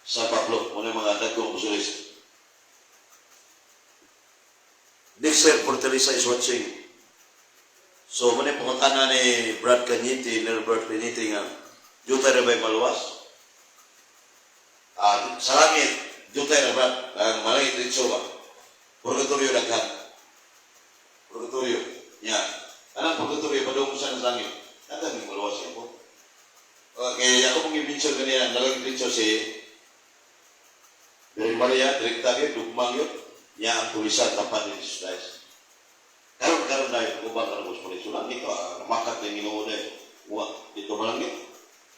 San Pablo, muna yung mga datong apostoles. Dexter Fortaleza is watching. So, muna yung pangutana ni Brad Cañete, Brad Cañete nga, jutay ra ba'y maluwas? Ah, sa langit, jutay ra, Brad. Ang malangit ritso ba? Purgatorio daghan. Purgatorio. Ya. Anang purgatorio, padung sa na langit. Daghan yung maluwas siya po. Okay, ako pong i-mention kanina, nalangit ritso si Birhen Maria, direkta yun, dugmang yun. Niya ang tulisan tapan ni Jesus Christ. Karon karon na yun, ubang karon sa pulis. Lang ito, namakat na yung Ginoo na yun. Uwa, dito ba lang yun?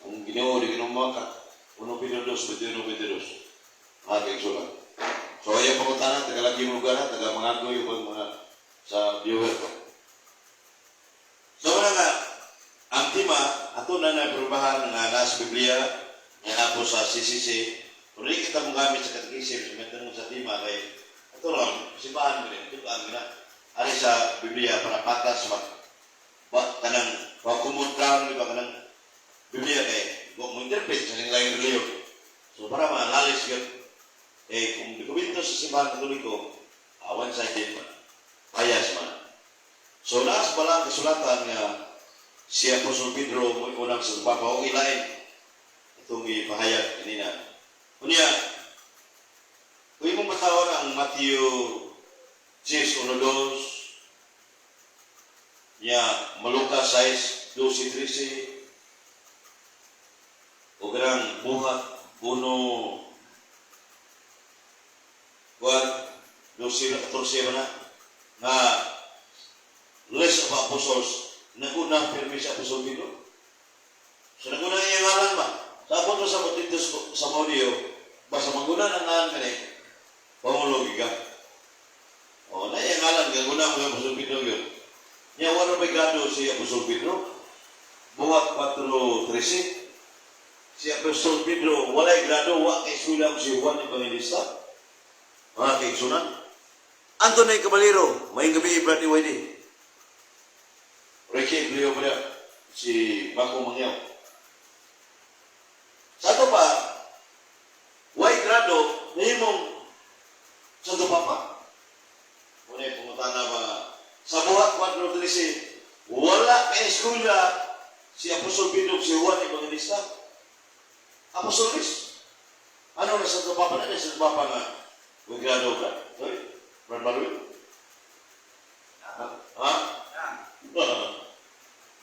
Ang Ginoo, di Ginoo makat. 1 Pedro 2, 21, 22. Mga kaigsunan. So, ayaw pangutana, taga lagi yung lugar, ha, taga mga yung mga sa viewer ko. So, wala nga, ang tema, ato na naiprubahan nga nasa Biblia, nga napo sa CCC, pero di kita mong gamit sa katekisim, sa mo sa tema, kay ato lang, simbahan mo rin, tukaan mo na, ari sa Biblia para patas mag, ba, kanang, pagkumot lang, di ba, kanang Biblia kay, mo interpret sa laing reliyon. So, para malalis yun, eh, kung dokumento sa simbahan Katoliko, one sided man, bias man. So, naas pala ang kasulatan nga si Apostol Pedro mo unang sa Papa o ilain itong ipahayag kanina. Unya, kung imong matawag ang Matthew 10:1-2, nya Malukas 6, 12, 13, o kanang Buhat 1, 1, 12, 14 ba na, nga list of apostles, naguna pirmi sa Apostol Pedro. So naguna iya ngalan ba? Sa abot mo sa dito sa Maudio, basta maguna ang ngalan kani, pangulo giga. O, na iya ngalan, gaguna mo yung Apostol Pedro yun. Nya wala may grado si Apostol Pedro. Buhat 4:13. Si Apostol Pedro, walay grado, wa kay sulam si Juan Evangelista. Mga kaigsunan. Anthony Caballero, maayong gabi, Brad EYD. Ricky Leo ba si Bako Mangyaw. Sa ato pa, way grado, nahimong Santo Papa. Muna yung pangutana ba, sa Buhat 4:13, wala kay eskwela si Apostol Pedro, si Juan Evangelista. Apostol Luis. Ano na Santo Papa na? Santo Papa nga, way grado ka. Sorry, Brad Maluin. Ha? Ha?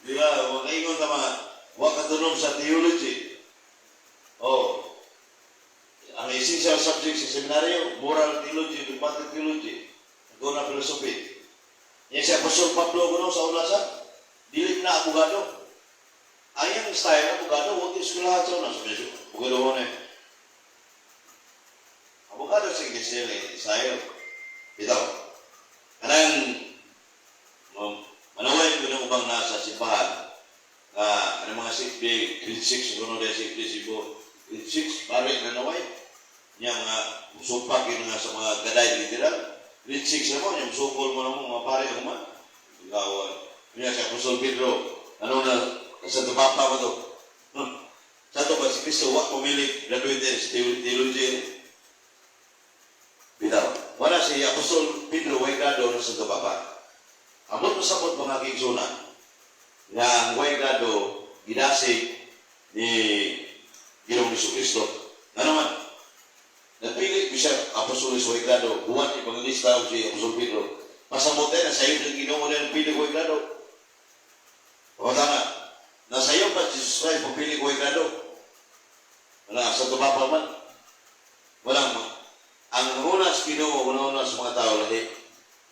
Di ba, makaingon ta mga, wa katunom sa theology. Oh, ang essential subject sa seminaryo, moral theology, dogmatic theology, na philosophy. Yan si Apostol Pablo kuno sa una sa, dili na abogado. Ang iyang style, abogado, huwag yung eskwelahan sa una. Sabi abogado ko na eh. Abogado sa Iglesia, eh, style. Bitaw. Kanang, manaway ko ng ubang nasa simbahan, nga ano mga 6 day, grade 6, kuno day, 6 day, sibo, grade 6, pare nanaway. Niya mga sumpak yun nga sa mga gaday literal. Grade 6 na mo, niya sukol mo na mo, mga pare ako man. Ikaw, niya si Apostol Pedro, ano na, sa Papa ba to? Huh? Sa to ba si Cristo, wa pumili, graduated sa theology. Bitaw. Wala si Apostol Pedro, way grado na sa Papa. Amot mo sabot, mga kaigsunan, nga ang way grado gidasig ni Ginoong Kristo. Ano man, nagpili ko siya Apostol sa way grado, Juan Evangelista o si Apostol Pedro. Pasamot na sa iyo ng Ginoo na nagpili way grado. O tama, nasa iyo pa Jesus Christ pagpili way grado. Wala sa Papa man. Walang ang unas Ginoo, una sa mga tao lahi.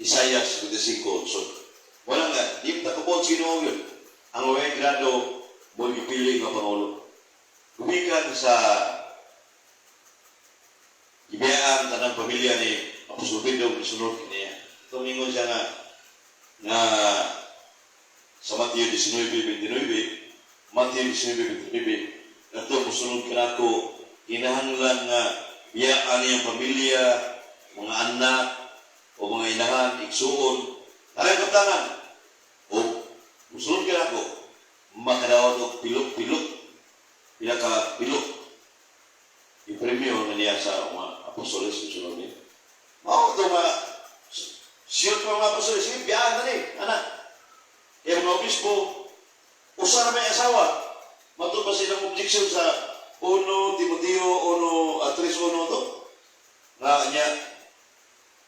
Isaias 55:8. Wala nga, di mo takabot sa Ginoo yun. Ang way grado mo gipili nga pangulo. Gumikan sa gibiyaan tanang pamilya ni Apostol Pedro, misunod niya. Tumingon siya nga nga sa Mateo 19:29, Mateo 19:29, "Kato musunod kanako, kinahanglan nga biyaan niyang pamilya, mga anak, o mga inahan, igsuon, taray kaptangan, o musunod kanako, makadawat og pilok-pilok, pila ka pilok, ipremyo na niya sa mga apostoles, musunod niya." Mao ito nga, siyot mga apostoles, sige, biyaan na ni, anak. Kaya mga obispo, usa na may asawa. Mato ba silang objection sa 1 Timoteo 1 at 3:1 to? Nga niya,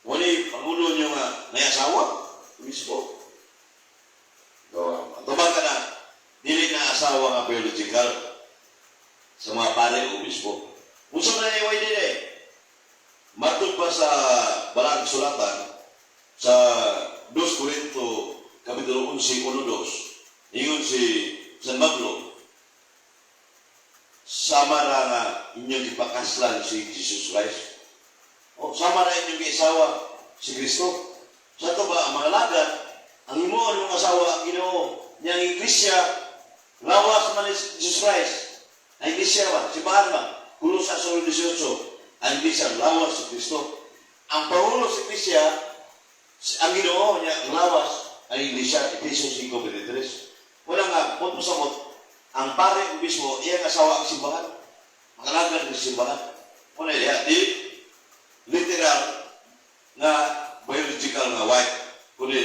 wala pangulo niyo nga may asawa, obispo. So, tubag ka na, dili na asawa nga biological sa mga pare o obispo. Unsa man ang iway dili? Matod pa sa Balaang Sulatan, sa 2 Corinto, Kapitulo 11, 1-2, ingon si San Pablo, "Sama ra nga inyong ipakaslan si Jesus Christ. O, sama ra inyong giasawa si Kristo." Sa to ba, ang mga lagad, ang himuon mong asawa ang Ginoo, niyang iglesia, lawas man ni Jesus Christ. Ang iglesia ba, simbahan ba, Kolosas 1:18, ang iglesia, lawas si Kristo. Ang pangulo sa iglesia, ang Ginoo niya, ang lawas, ang iglesia, Efesios 5:23. Wala nga, mot mo samot, ang pare mismo, iyang asawa ang simbahan. Makalagad ng simbahan. Wala diha, di literal nga biological nga wife, kundi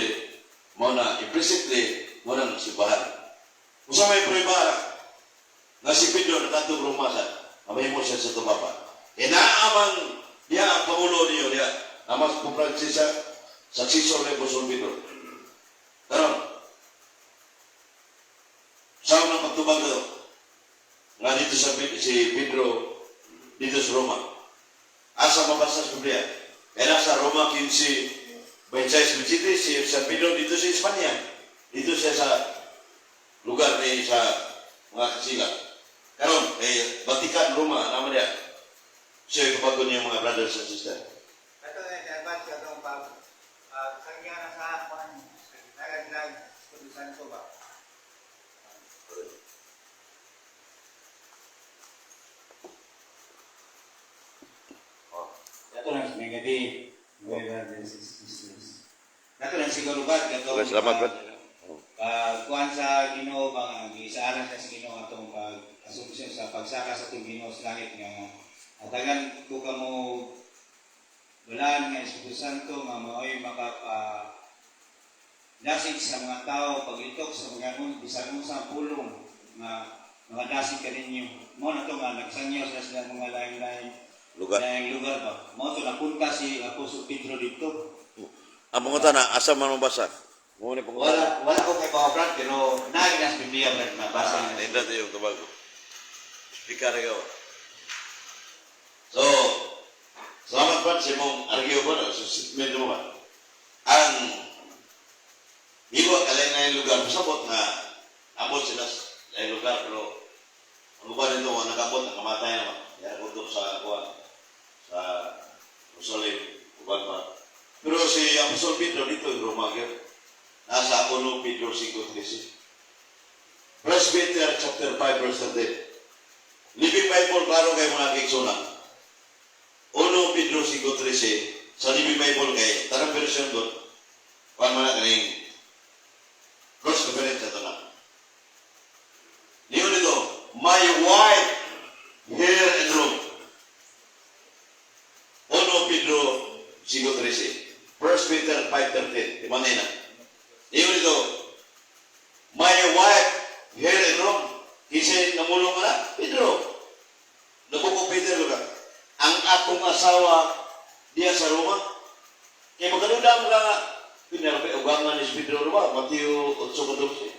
mo na implicitly mo nang simbahan. Usa may prueba nga si Pedro nakadto Roma sa mahimo siya sa tumapa. E naamang diya ang pangulo niyo diya. Namas po Francis sa successor ni Apostol Pedro. Karon, sa unang pagtubag nito, nga dito sa si Pedro dito sa Roma. Asa mabasa sa Biblia? Kaya sa Roma 15, 26, 27, si San Pedro dito sa Espanya. Dito siya sa lugar ni sa mga kasila. Karon, eh, Vatican, Roma, naman niya. Siya yung kabago niya, mga brothers and sisters. Ito na dapat katong pag sangya na sa kuan nagaglag Espiritu Santo ba. Dato lang may gabi, mga brothers and sisters. Dato lang siguro ba katong Okay, salamat, Brad. Pag kuan sa Ginoo ba nga giisaaran sa Ginoo atong pag asumpsyon sa pagsaka sa atong Ginoo sa langit nga hatagan ko kamo balaan nga Espiritu Santo nga maoy makapa dasig sa mga tao paglitok sa mga bisan unsa pulong nga mga dasig kaninyo. Mao na to nga nagsangyaw sila sila mga laing-laing Lugar. laing lugar ba. Mao to napunta si Apostol Pedro dito. Ang pangutana, asa man mabasa? Mo ni pangutana. Wala wala ko kay Bawa Brad, pero naagi na sa Biblia, Brad, mabasa Ah, na. nindot yung tubago. Speaker ikaw. So, salamat pa sa imong argue ba, sa statement mo ba? Ang iwa kalay na yung lugar, pasabot na abot sila sa laing lugar, pero ang uban nito, ang nakabot, nakamatay naman. Kaya gutom sa kuwan, sa Jerusalem, uban pa. Pero si Apostol Pedro dito, in Roma, gyud. Nasa 1 Pedro 5:13. First Peter chapter 5 verse 13. Living Bible, klaro kay mga kaigsunan. 1 Pedro 5:13 sa Living Bible kay tanang version doon. Kuan man na kaning cross reference ato na. Niyon nito, "My wife here in Rome." 1 Pedro 5:13. First Peter 5:13. Di ba na? Niyon nito, "My wife here in Rome." Kasi namulong ka na, Pedro. Nabuko Peter ka. Ang akong asawa diya sa Roma. Kaya magkanuda mo ka nga, pinarapay ugangan ni Pedro ba? Mateo 8:14.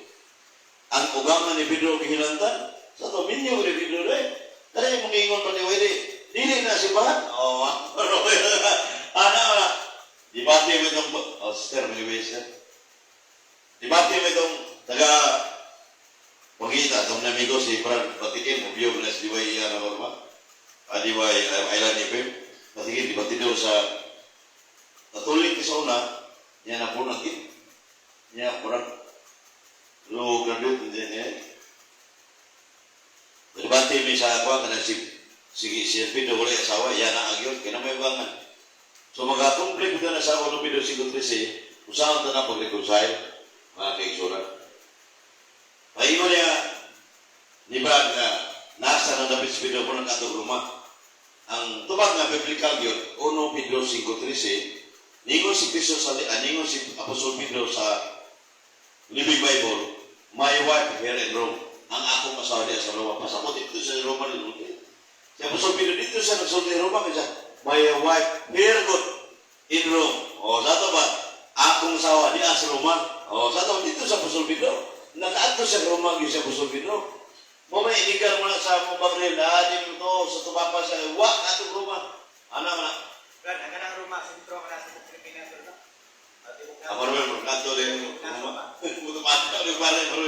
Ang ugangan ni Pedro gihilantan. Sa to, minyo ni Pedro rin. Kaya yung mga ingon pa ni Wede, dili na simbahan. Oo, ano, ana, ana. Debate mo itong, oh, sister, may ways, sir. Debate mo itong taga Pangita, itong namigo si Brad Batikin, Mubyo, bless DY iya na ba? Ah, DY Island FM. Batikin, debate daw sa Katolik sa una, niya na po nagit. Niya, murag, low graduate, hindi niya. Debate mi sa ako, kanang si Pedro wala asawa, yan ang agyon, kaya na may bangan. So magatumpli ko na sa 1 Pedro 5:13, usahan ta na pag-reconcile, mga kaigsuran. Paingon niya, ni Brad nga, nasa na dapit si Pedro po ng katong Roma. Ang tubag nga biblical yun, 1 Pedro 5:13, ningon si Kristo sa, ningon si Apostol Pedro sa Living Bible, "My wife here in Rome," ang akong asawa diya sa Roma. Pasabot dito sa Roma ni Si Apostol Pedro dito sa nagsulti Roma, kaya "My wife here good in Rome." O, sa to ba? Akong asawa diya sa Roma. O, sa to dito sa Apostol Pedro. Nakaadto sa Roma gyud si Apostol Pedro. Mo may inigar mo na sa mo bagril, ah, di mo to sa tubapa sa wa atong Roma. Ana man. Brad, ang kanang Roma, sentro ka na sa Pilipinas, no? Ako naman mo kadto din Roma. Mo to pa rin pare bro.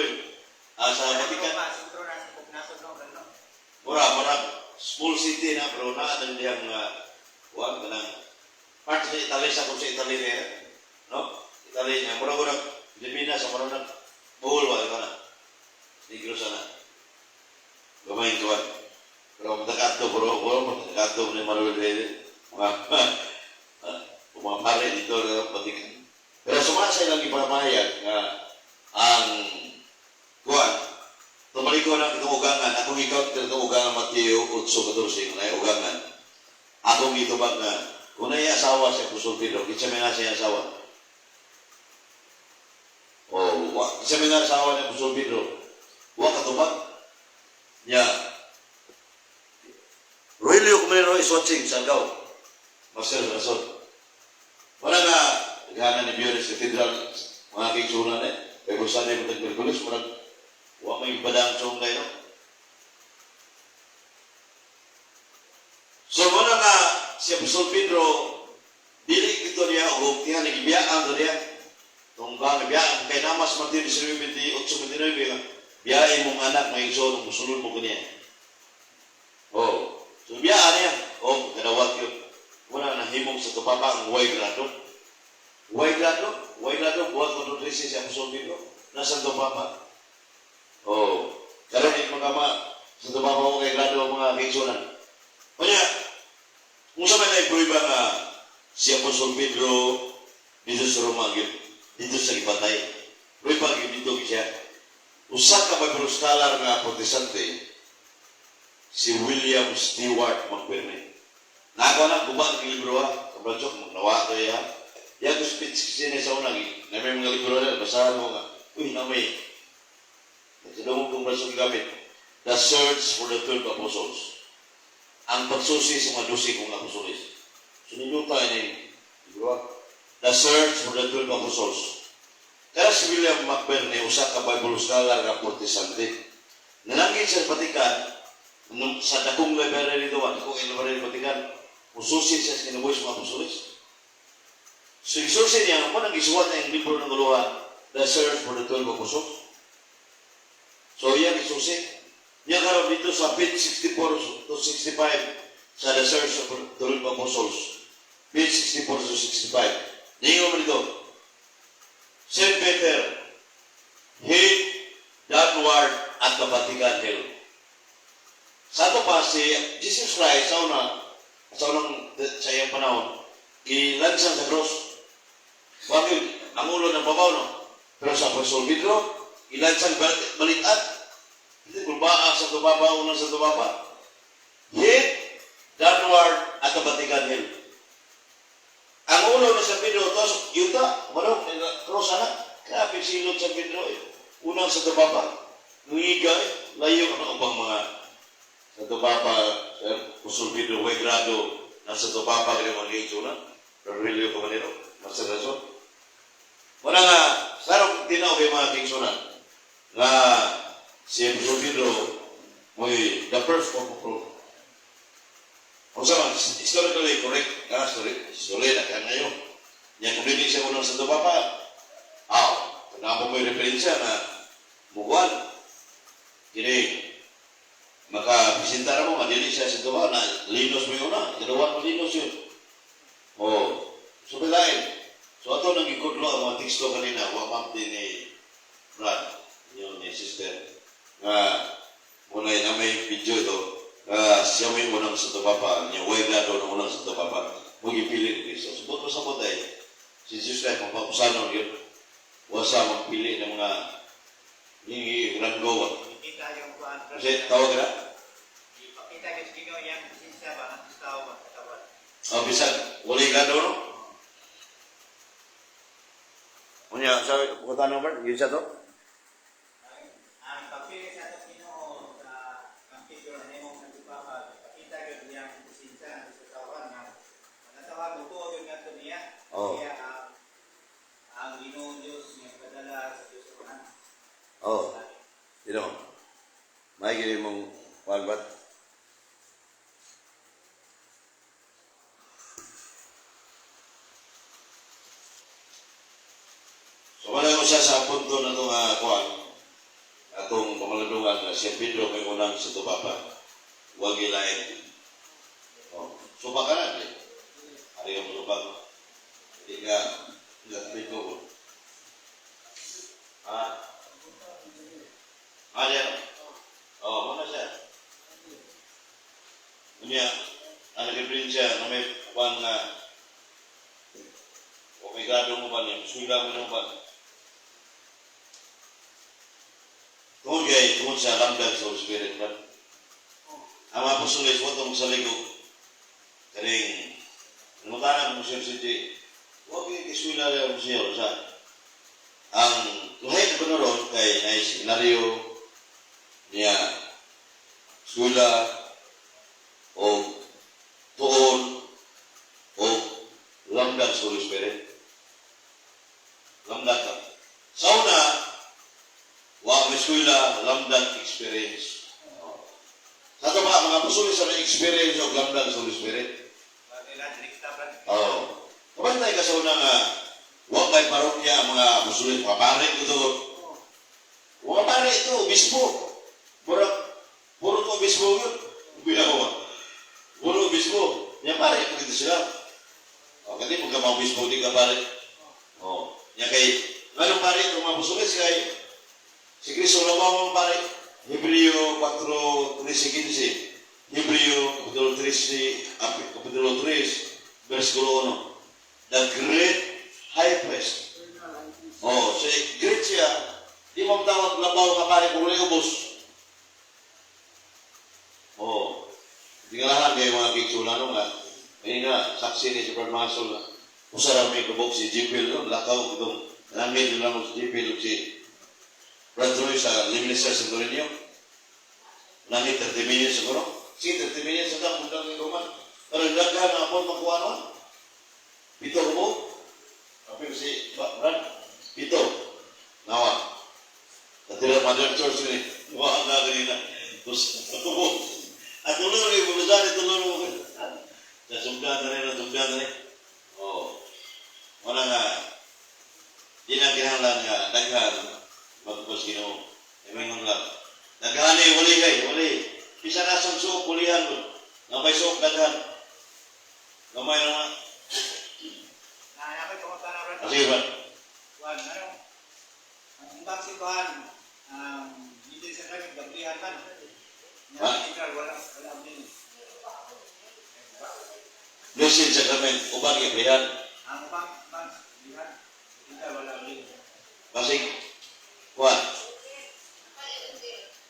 Ah, sa Vatican. Roma, sentro na sa Pugnason, no? Brad, no? Mura, mura, small city na, pero naa din diyang, kuwan, kanang, part sa Italy, sa kung sa Italy niya, no? Italy niya, mura, mura, Pilipinas, mura na, Bohol, ba, na, Negros na, gamay kuwan. Pero matakato, pero, pero, matakato, ni Manuel Reyes, mga pare dito, sa Vatican. Pero sumasa ilang ipamahayag nga, ang, kuwan, tumalik ko na itong ugangan. Akong ikaw itong ugangan Mateo 8:14, kung ugangan. Akong itubag na, kung na'y asawa si Apostol Pedro, kinsa may nga siya asawa? O, wa, kinsa may nga asawa ni Apostol Pedro? Wa katubag. Nya, Rogelio Comero is watching sa Argao. Master Rason. Wala nga, gana ni Biones Cathedral, mga kaigsunan eh. Kaya kung saan ay matag-Merkulis, murag, wa may badang tsong no? So, muna nga, si Apostol Pedro, dili ito niya, o tiyan, nagibiyaan to niya. Tunggang, nagibiyaan, kay namas Mateo 19, 28, 29, biyain mong anak, may igsoon, musulod mo kaniya. Oh, so biyaan niya. Oh, kadawat yun. Muna nahimong sa tupapa ang way grado. Way grado, way grado, buhat ko si Apostol Pedro. Nasa tupapa. Oh, karon yung mga ma, sa tupapa mo kay grado ang mga kaigsunan. Kanya, kung sa may naipruiba nga si Apostol Pedro dito sa Roma, gyud, dito sa gipatay. Pruiba gyud dito siya. Usa ka Bible scholar nga Protestante, si William Stewart McBirney. Nakaw na, guba ang libro ha. Kabradsok, magnawa to ya. Yan ko speech kasi niya sa unang, na may mga libro na, basahan mo nga. Uy, na may. Sa dumog kong bradsok gamit. The Search for the 12 Apostles. Ang pagsusi sa mga 12 kong apostoles. Suniluta ini, libro ha. The Search for the 12 Apostles. Kaya si William McBirney, usa ka Bible scholar nga Protestante. Nananggit sa Vatican, nung sa dakong library dito, dakong library ng Vatican, mususi siya sa kinabuhi sa mga apostoles. So, isusi niya, mo nang isuwat niya ang libro ng guluhan, The Search for the 12 Apostles. So, iyan isusi. Niya karon dito sa page 64 to 65 sa The Search for the 12 Apostles. Page 64 to 65. Ningon mo dito, St. Peter head downward at the Vatican Hill. Sa ato pa, si Jesus Christ, sa una, sa unang, sa iyang panahon, gilansan sa cross. Bakit? Ang ulo ng babaw, no? Pero sa Apostol Pedro, gilansan balitat. Hindi, gulbaa sa tubaba, unang sa tubaba. Head downward at the Vatican Hill. Ang ulo na sa Pedro, tos, yuta, manong, cross ana. Grabe silot sa Pedro, eh. Unang sa tubaba. Ngiga, eh. Layo ka na ubang mga sa tubaba, sa Apostol Pedro, way grado, nasa tubaba, kaya mga itsura. Rogelio Cabanero, Master Rason. Wala nga, sarong tinaw kay mga kingsuna, nga si Apostol Pedro, mo'y the first of proof. Kung sa man, historically correct, nga, story, story na kaya ngayon. Nya kung dili siya unang Santo Papa, aw, naa mo referensya na mukuan. Kini makapresentar mo nga dili siya Santo Papa na Linus mo yun na, ikaduha mo Linus yun. Oh, so bilain. So ato nang gikudlo ang mga teksto kanina, wa ma'am din ni Brad, yun ni sister, nga muna na may video ito, nga siya may unang Santo Papa, niya way grado ng unang Santo Papa, mo gipili ni Kristo. So, buto sa ay, si Jesus Christ, mapapusanon yun, wasa magpili ng mga hingi ranggo ba. Kita yung kuan. Kasi tawag ka na? Ipakita kay Ginoo yang presensya ba ang tao ba katawan. Ang bisan, wala grado no? Unya, sabi, pumunta na ba? Yun siya to? Ang pagpili sa atong Ginoo sa ang Pedro na imong Santo Papa, ipakita gyud niyang presensya sa katawan nga natawag mo gyud ngadto niya. Oo. Kaya ang Ginoo Dios nga padala sa Dios Amahan. Oo. Oh, you know, may gini mong kuwan ba? So wala ko siya sa punto na itong kuwan, atong pamalandungan na si Pedro may unang sa Papa. Huwag ilain. Oh, supa ka na, di. Ari ka mo supa. Hindi ka, hindi ko. Ha? Ah, diyan. Oh, muna siya. Unya, ang referensya na may kuwan nga o may grado mo ba niya, eskwela mo ba? Tungod kay, tungod sa lamdag sa Holy Spirit ba? Ang mga apostoles, wa tong sa ligo. Kaning, nangutana ko siya si wa kay eskwela rin mo siya sa ang lahi na kuno kay na seminaryo niya eskwela o tuon o lamdag sa Holy Spirit. Lamdag ka. Sa una, wa may eskwela, lamdag experience. Sa ito ba, mga apostoles sa may experience o lamdag sa Holy Spirit? Nila direkta ba? Oo. Kabantay ka sa una nga, wa may parokya ang mga apostoles, mga pare ito. Mga pare ito, obispo. Puro, puro to obispo yun. Bilang ko ba? Puro obispo. Nya pare, pagkita sila. O, kasi pagka mga obispo, di ka pare. O, nya kay, anong pare ito mga apostoles, kay, si Kristo labaw mga pare. Hebreo 4, 13, 15. Hebreo, Kapitulo 3, Kapitulo 3, versikulo 1. The great high priest. Oh, si great siya. Di mo tawag labaw nga pare kung wala ubos. Oh, di nga lahat kay mga kiksula no nga. Kanina, saksi ni si Brad Masol na. Usa ra may kubok si Jipil no, lakaw itong langit lang si Jipil si Brad Troy sa Liminister sa Torino. Langit 30 minutes siguro. Sige, 30 minutes sa tang mundang ni Kuman. Pero daghan na apon makuha nun. 7 ko. Kapil si Brad. 7. Nawa. Katira Mother Church ni. Wa ang kanina. Terus tubo. At tulo rin, bulusari, tulo rin. Sa sumda na rin, sumda na rin. Oh. Wala nga. Di na kinahanglan nga, daghan, magpapos Ginoo. Imingon lang. Daghan eh, wali kay, wali. Bisa na sa suok, kulihan mo. Nga may suok, daghan. Gamay na nga. Na ako tungod na Brad. Sige ba? Kuan ano? Ang umbang simbahan ang hindi sa kanya gablihan man. Ha? Nya wala wala din. Blessed sacrament, uban giblihan. Ang umbang umbang gablihan. Hindi wala din. Basig, kuan.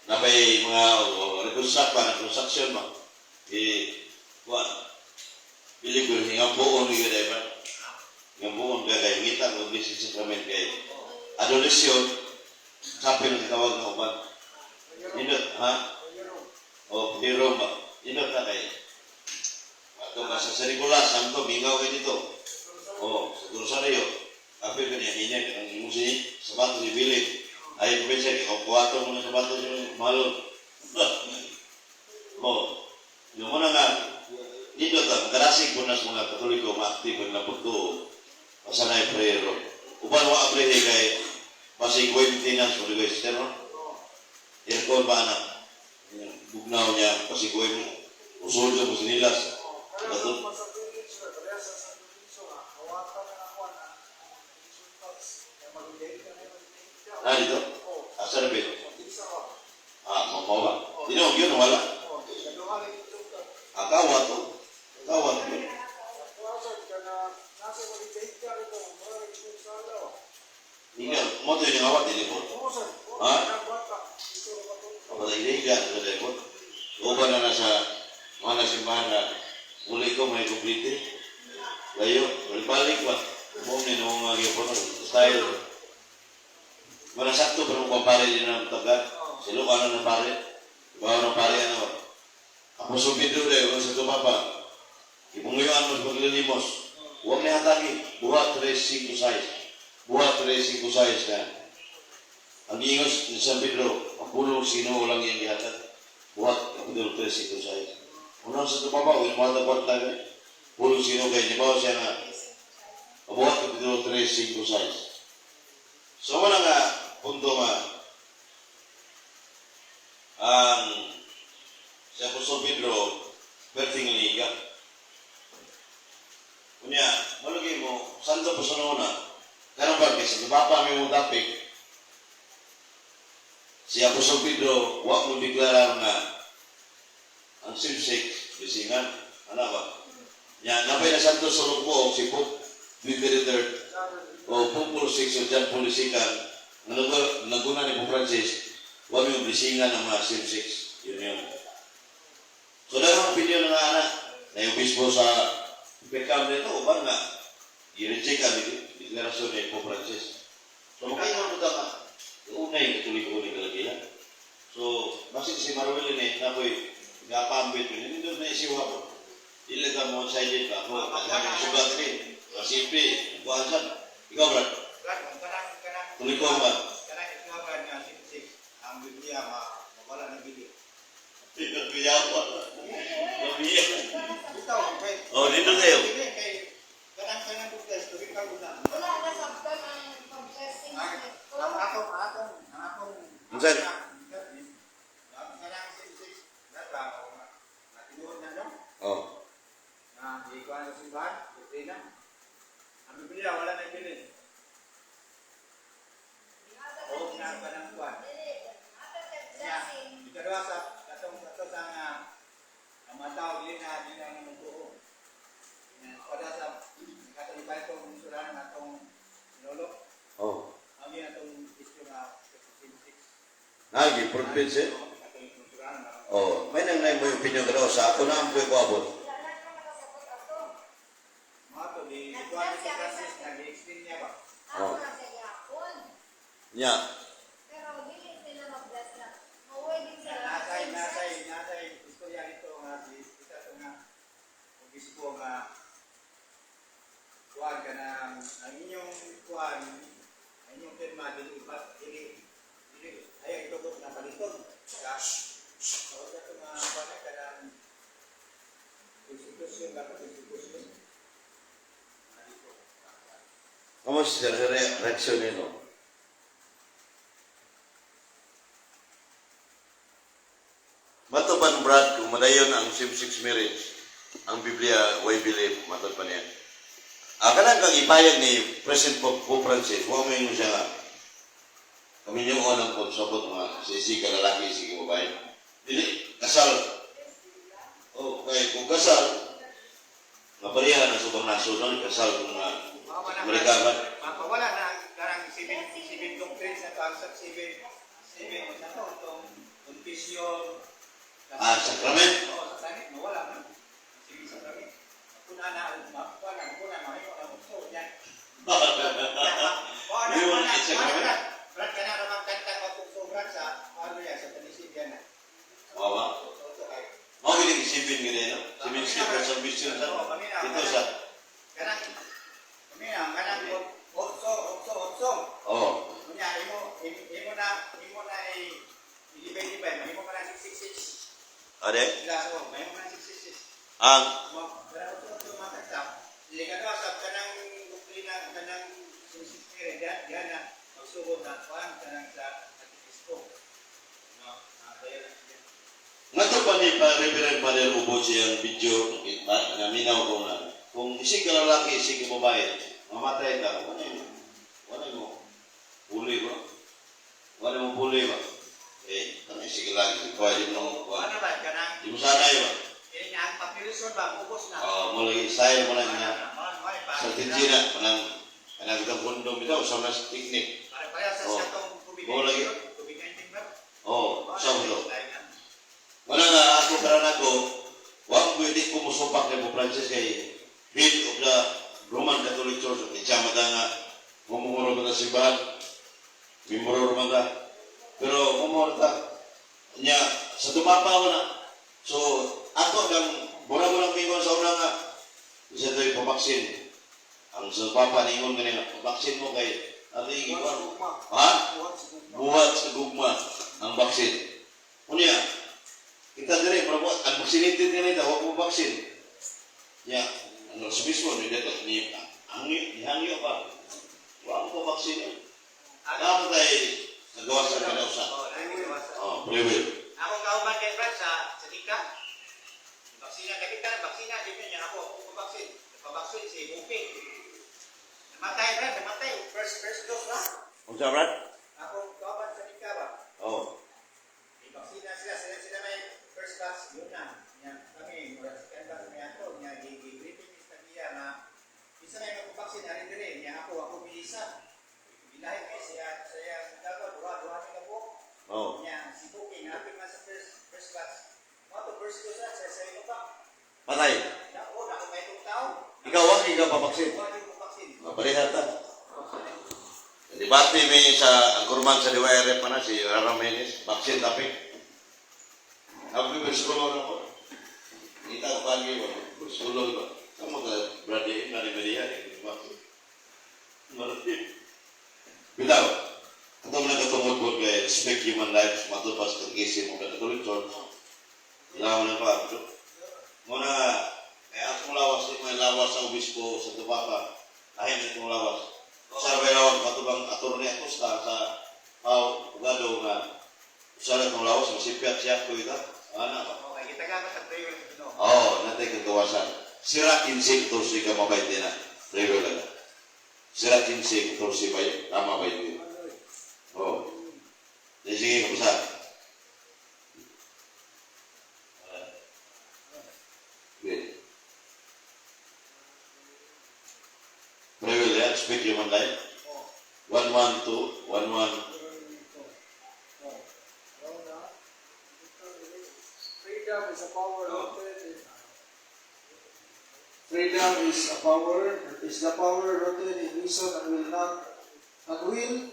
Napay mga reconstruct pa, reconstruction ba? Eh, kuan. Bili ko nga buon ni gay ba? Nga buon ka kay ngita ko blessed sacrament kay adoration chapel ang tawag na uban. Indot, ha? O, pero ba? Indot na kay. Ato ka sa San Nicolas, santo, mingaw kay dito. O, sa Rosario. Apil ka niya, hinya, ang imong si sabato si Billy. Ay, ko siya, kung kuwato mo na sabato si Malon. O, yung muna nga, dito ta, makarasig po na sa mga Katoliko, maaktibo na pagtuo. Asa na yung prayer room. Uban wa abrihe kay basig way maintenance mo di sister, no? Aircon ba na? Bugnaw niya, basig way mo. Usod sa sinilas. Bato. Sa village na, kaya sa San Lorenzo nga, hawatan na ako na insultas. Kaya mag-date ka na, mag-date ka. Ah, dito? Oo. Asa na ba? Sa Bisa ka. Ah, mamawa ba? Dino, yun, wala. Oo, naduha na yung insultas. Ah, kawa to. Kawa to. Kuwasan ka na, nasa mag-date ka rito, mura rin yung sala. Hindi, mo to yung awat, dili po. Kumusan? Ha? Bata. Ito na ba ito? Kapag iliga, sa likod. Uban na nasa mga nasimbahan na uli ko may kumplite. Layo, balik ba? Mo ni nung mga gyapon style. Mana sakto pero kung pare din ang taga. Silo ka na ng pare. Bawa ng pare ano. Apostol Pedro dahil sa tumapa. Ibungayuan mo sa paglilimos. Huwag niya hatagi. Buhat 3, 5, 6. Buhat 3, 5, 6 na. Ang giingos ni San Pedro, ang pulong sino lang iyang gihatag. Buhat, Kapitulo 3, 5, 6. Unang sa tumapa, huwag mga tapat tayo. Pulong sino kay Nibaw siya nga. Buhat, Kapitulo 3, 5, 6. So wala nga, punto nga, ang si Apostol Pedro, perting liga. Unya, malugay mo, santo po sa noona, karon ba, kasi tumapa may mong topic, si Apostol Pedro, wa mo deklarar nga ang same-sex, bisingan, ano ba? Nya, napay na santo sa lugbo, si Pope Gregory III, o Pope Paul VI o John Paul II, nga naguna ni Pope Francis, wa mo bisingan ang mga same-sex. Yun yun. So, dahil ang opinion ng anak, na yung obispo sa Pekam nito, uban nga, i-reject ang deklarasyon ni Pope Francis. So, makaingon mo tama, una yung katoliko ni Kalagilan. So, basin si Maruel ni, nakoy, gapambit mo, hindi doon na isiwa ko. Dili ka mo sa idin ba? Ako, naghagang sugat ni, kasimpi, kuhaan saan. Ikaw, Brad, Brad, kung kanang kanang tuliko ba? Kanang ikuha ba nga same-sex ang Biblia ma mawala na bili. Pinagbiyawa. Mabiya. Bitaw kay Oh, dito kayo. Dili kay kanang kanang Biblia tuwing ka guna. Wala na sabtan ang pag-blessing. Ang akong akong ang akong Unsa? Ang kanang same-sex na ba o na tinuod na no? Oh. Na ikuha sa simbahan, doktrina. Ang Biblia wala na bili. O na kanang kuan. Blessing. Ikaduha sa katong kato sa nga ang mga tao dili na namutuo. Kada sa Katolikay itong surahan atong lolo, Oh. ang yun atong issue nga 16. Nagi, province eh. Katolik surahan na. Oh, may nang mo yung opinion ka daw sa ako na ang buhay ko abot. Wala na ka nakasabot ato. Mga to, di ikuha ni Francis, nag-explain niya ba? Ako na sa yapon. Nya, Pero dili sila mag-bless na. Mauwi din sila. Nasay, nasay, nasay, istorya nito nga, di kita to nga, obispo nga, kuhan ka na, ang inyong kuhan, ang inyong pirma, dili, ipa, dili, dili, ayaw itugot na paliton. Sa, sa ka ito nga, kuhan ka ng konstitusyon, dapat konstitusyon. Dito. kamusta sa reaksyon nino? Mato pa Brad, kung madayon ang same-sex marriage, ang Biblia, way believe, matod pa niya. Ah, kanang kang ipayag ni President Pope Francis, huwag mo yung siya nga. Kami niyo ang pagsabot mga sisi ka lalaki, sige babae. Dili, kasal. Oh, kay kung kasal, mapareha na subang naso no, kasal kung mga Amerika ba? Mawala na karang seven doctrines na to, ang sa seven na to, itong confession. Ah, sacrament. Oo, sa sacrament, mawala na. Seven sacrament. Kuna na, makuha na, kuna na, mahimo na gusto niya. Oo, na, Yun, na, it's sacrament. na, Brad, ka na ramang kanta ka kung sobran sa, ano yan, sa Tanisibyan na. Wawa. So, kay, Mao gini isipin gini no? Si Minister for Salvation sa ito sa kanang, kami na, kanang, otso, otso, otso. oh Kunya, imo, imo na, imo na i, ilibay-libay, mahimo ka na 666. ade Sila, so, mahimo ka na 666. ang Pero ito, ito, matagtap. Hindi ka daw, sab ka ng doktrina, ka kay diyan na magsugod na kuan kanang sa arkipisko. No, bayan na siya. Nga pa ni pa Reverend Father Ubo siyang video, naminaw ko nga. Kung isig ka lalaki, isig ka babae, mamatay ka, wala mo, puli ba? Wala mo puli ba? Eh, kung isig ka lalaki, isig babae, di mo, Ano ba kanang di mo sanay ba? eh ang papilison ba ubos na. Oh, mula style mo lang nga. Sa Sa tinjina, manang, kanang itong kondom ito, usap na sa teknik. Pare-pareha sa Oh. siya tong COVID-19. Mo lagi. COVID-19 ba? Oh, usap mo. Style na. Wala nga ako karan ako, wa ko hindi ko musupak ni Pope Francis kay head of the Roman Catholic Church of siya mata nga mumuro man ta simbahan, mimuro man ta. Pero mumuro ta. Nya sa tumapa ko na. So ako nang mura mo lang mingon sa una nga isa to'y pabaksin. Ang sa papa ningon ganina, pabaksin mo kay ating Buhat ikuan. sa gugma. Ha? Buhat sa gugma. Buhat sa gugma ang baksin. Unya, kita dire pero ang vaccinated nila ita, wa mo baksin. Ya, ano sa mismo ni dito ni hangyo, ni hangyo pa. Wa mo baksin. Dapat ay nagawa sa kanausa. Oh, nagawa sa. Oh, free will. Ako kauban kay Brad sa Dika. Baksina kay Dika, baksina di niya ako ako baksin. Pabaksin si Buki. Namatay Brad, namatay. First dose ba? Unsa, Brad? Ako kauban sa Dika ba? Oh. Baksina sila may first batch yun na. Nya kami mura second batch may ako nya gi gi briefing ni sa iya na isa may magpabaksin ari dire nya ako miisa. Bilahi kay siya sa iya dapat duha duha ni ka buok. Oh. Nya si Buki napil man sa first batch. Mo to first dose na sa imo pa. Patay. Dako na kung may tao. Ikaw wa ikaw pabaksin. Wa di ko baksin. Mapareha ta. Debate mi sa angkurman sa DYRF pa na si Rara Menes, baksin tapi. Ako yung bersulo na ako. Kita ko pagi ba, bersulo ba. Kamu ka berada na ni Maria ni baksin. Marati. Bitaw. Ato mo nagkatungod po kay respect human lives, matupas kagisi mo ka Catholic Church. Ilaw na pa. Muna, kaya akong lawas, di mo yung lawas sa obispo, sa Papa. Lahin na itong lawas. Sa lawas, matubang attorney ako sa Pao, Ugado nga. Sa itong lawas, masipyat siya ko ita. Ana ba? Okay, kita ka sa prayer sa Ginoo. Oo, oh, natay kagawasan. Sira 15, 14 ka mabait din na. Prego lang. Sira 15, 14 ba yun? Tama ba yun? Oo. Oh. Sige, kamusta? Okay. Prego lang, speak human life. 1, 1, 2, 1, 1. Freedom is a power rooted in Freedom is a power is the power rooted in reason and will not and will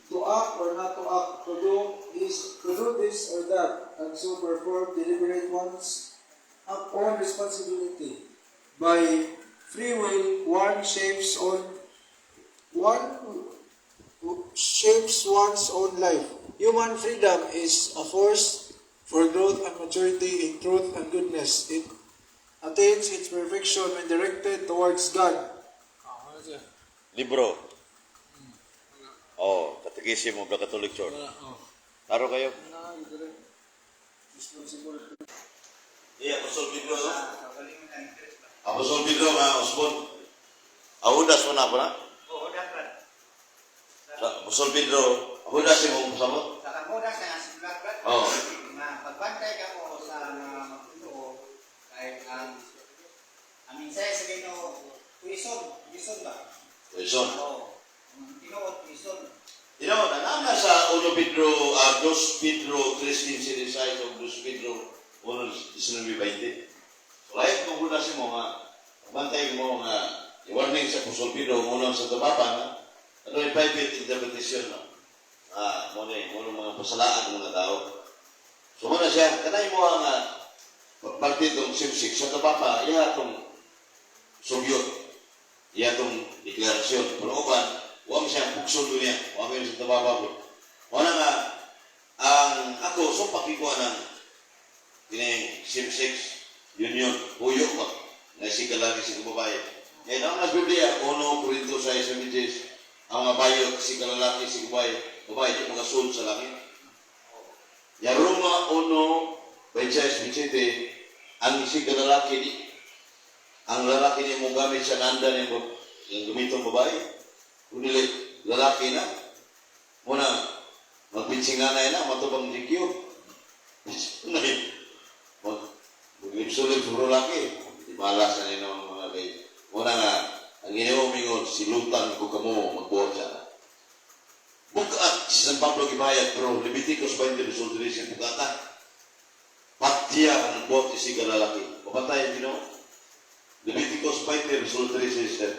to act or not to act, to do this or that, and so perform deliberate one's own responsibility. By free will, one shapes one's own life. Human freedom is a force for growth and maturity in truth and goodness. It attains its perfection when directed towards God. Ah, ano siya? Libro. Oh, Catechism of the Catholic Church. Wala, oh. Laro kayo. Na, direct. Responsible. Iya, Apostol Pedro. No? Galing na interest ba? Apostol Pedro nga Osborne. Ahudas mo na po na. Oo, dapat. Apostol Pedro, ahudas mo sabot. Sa kamunas na nga simulat Brad. Oo. Nga pagbantay ka mo sa mga magtuturo kay ang mensahe sa Ginoo tuison, tuison ba? Wilson. Oo. Ang Ginoo tuison. You know, nanana sa 1 Pedro, 2 Pedro 3:15 insight of 2 Pedro 1:19-20. Right kung hudas mo nga, bantay mo nga, i-warning sa Apostol Pedro, muna sa tumapa na, ano yung private interpretation no? Ah, mo ni, mo mga pasalaan ng mga tao. So muna siya, kanay mo ang partidong same-sex sa tumapa, iya itong sugyot, iya itong deklarasyon. Pero uban, huwag mo siyang puksul doon niya, huwag mo sa tumapa po. Muna nga, ang ako, so pakikuha ng kini same-sex union, huyo ba? Naisig ka lang, isig ka babae. Ngayon, ang nas Biblia, 1 Corinto 6, 17, Ang mga bayot, si kalalaki, si babae, babae, di magasulod sa langit. Ya Roma 1, 26, 27, ang si kalalaki, di, ang lalaki ni mo gamit sa nanda ni mo, yung gamitong babae, kung dili, lalaki na, muna, magpinsinganay na, matubang GQ. Mag, maglipsulip sa laki, di malas na nino ang mga kay. Muna nga, ang Ginoo mingon, silutan ko kamo magbuhat siya. Bukat si San Pablo gibayad, pero Leviticus 20, verse 13, bukata. Patya ang buhat si lalaki. Mapatay ang Ginoo. Leviticus 20, verse 13, sir.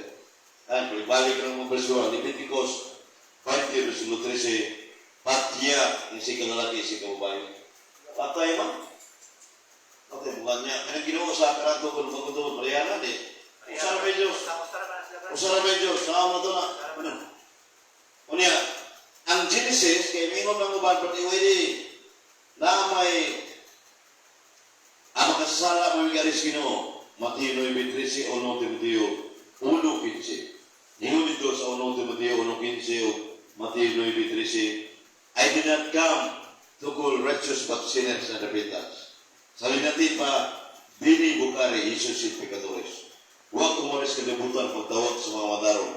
Ay, balik ng mga verso, Leviticus 20, verse 13, patya ang si lalaki, si kababae. Patay man. Okay, bukan niya. Kaya Ginoo sa karato kung magusto Mariana, di. Usara ba Diyos? Usara ba na sila, Brad? Usara ba Diyos? Sama to na. Ano? Unya, ang Genesis, kay mingon ng uban, pati di, na may ang makasasala mo yung garis Ginoo. Mateo 9:13, 1 Timoteo 1:15. Ningon dito sa 1 Timoteo 1:15 o Mateo 9:13, "I did not come to call righteous but sinners and repentance." Sabi natin pa, Bini Bukari, Jesus sin pecadores. Huwag kumoris kalibutan pagtawag sa mga madarong,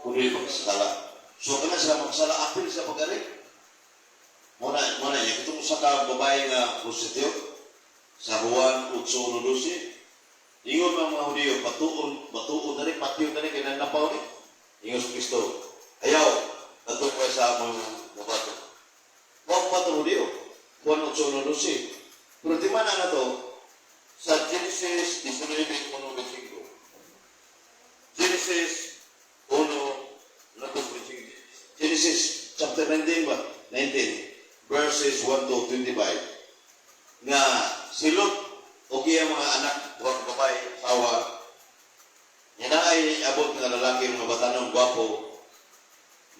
kundi pagkasala. So, kana sila magsala, apil sa pag-ari. Muna, muna, yung itong sa ka babae nga prostitute, sa Juan 8:12, ingon mga mga Hudiyo, patuon, batuon na rin, patiyon na rin, kaya napaw ni. Ingon sa Kristo, ayaw, kadto ko sa mga mabato. Huwag pa ito Hudiyo, Juan 8:12. Pero di man na to, sa Genesis 19:1-5. Genesis 1, Genesis chapter 19 ba? 19, verses 1 to 25. Nga si Lot o kaya mga anak, duha ka babae, asawa, niya na ay abot nga lalaki, mga batanong, gwapo,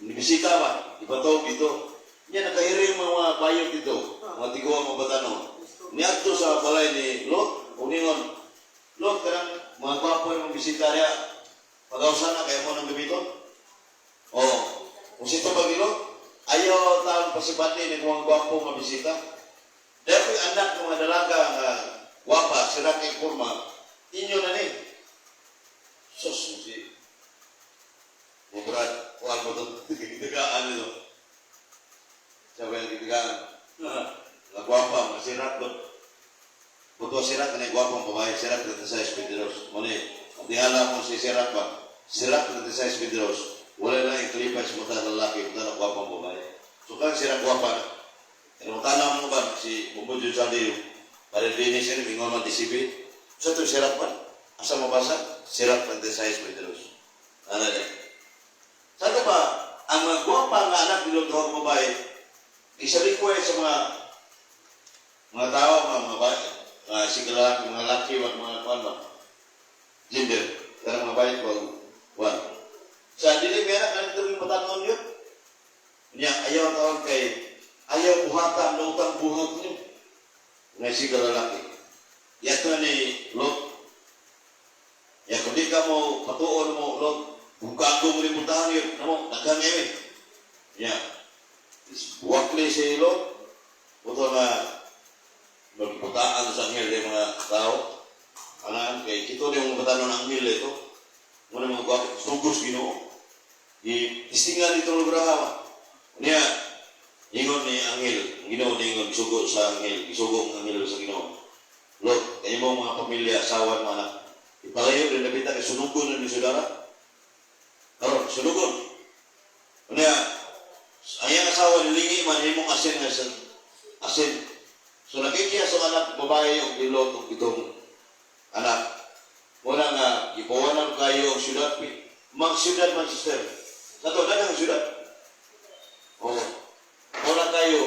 bisita ba? Ipatawag dito. Niya nakahiring mga bayot dito, mga tiguang mga batanong. Niadto sa balay ni Lot, uningon, "Lot, kanang mga gwapo yung mga bisita niya, pagawsan na, kaya mo nang gamiton." Oh, kung sito ba ni Lot, "Ayaw taong pasibati ni mga gwapo mga bisita. Dahil ko'y anak ng mga dalaga nga gwapa, sira kay kurma, inyo na ni." Sus, si Brad, kuhan mo ito, gitagaan nito. Siya ba yung gitagaan? Mga gwapa, mga sirat doon. Buto sirat, na gwapang babae, sirat 36 22. Muna ang tingala mo si sirat ba? Sirat 36 22. Wala na yung klipay sa mata ng lalaki, mata ng gwapang babae. So kang sirat gwapa na. Pero tanaw mo ba, si Bumbo Sandi, para linis yan, mingon man DCB. Sa ito sirat ba? Asa mabasa? Sirat 36 22. Ano niya? Sa ito ba, ang mga gwapa nga anak ni Lot duha ka babae, isa request sa mga mga tao, mga mga babae, mga sige lalaki, mga laki, mga mga kuan ba? Gender. Pero mga babae, kuan. Kuan. Sa dili meron ka nito yung batanon yun. Niya, ayaw tawag kay, ayaw buhatan, lutang buhat niyo. Nga sige lalaki. Yato ni Lot. Ya, kung di ka mo, patuon mo, Lot, bukagong limutahan yun. Namo, daghang eh. Ya. Wakli si Lot. Buto nga, magbutaan sa anghel yung mga tao. Anaan, kay kito ni mga batanon ang anghel ito. Muna mga gwapo, sugos Ginoo. I-testingan dito ng Abraham. Niya, ingon ni anghel, ang Ginoo ningon sugo sa anghel, isugo ang anghel sa Ginoo. "Lot, kayo mo mga pamilya, asawa, mga anak, ipalayo din nabita kay sunugon na ni sudara. Karon, sunugon." Niya, ang iyang asawa nilingi man himong asin nga sa asin. So nakikiya sa anak babae og dilot og itong anak. Wala nga gipawanan kayo ang syudad. Mga syudad man, sister. Sa to daghang syudad. Oh. Wala kayo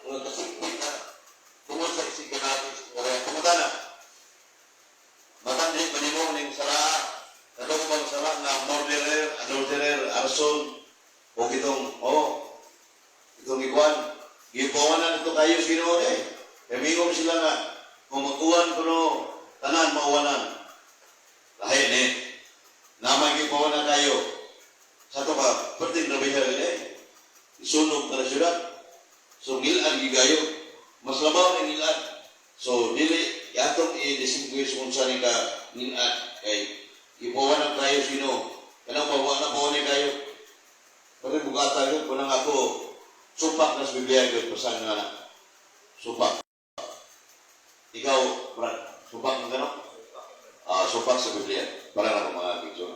mga kasikpit na tungod sa isiganati sa na. Matandi pa nimo ning sala. Katong bang sala nga murderer, adulterer, arson o kitong oh itong ikuan gipawanan ito kayo sa Ginoo eh. Kaya mingon sila nga kung mag-uwan kuno tanan mauwanan. Lahi ni. Namay gipawanan kayo. Sa ato pa, perting grabe eh. Isunog na syudad. So, ngilan gigayo. Mas labaw ng ngilan. So, dili, atong i-distinguish kung saan ka ngilan. Kay, ipuwan ang kayo sino. Kanang mawa na po ni kayo. Pati bugata yun, kunang ako, supak na sa Biblia yun, basta nga na. Supak. Ikaw, Brad, supak ng gano'n? Ah, supak sa Biblia. Para na akong mga picture.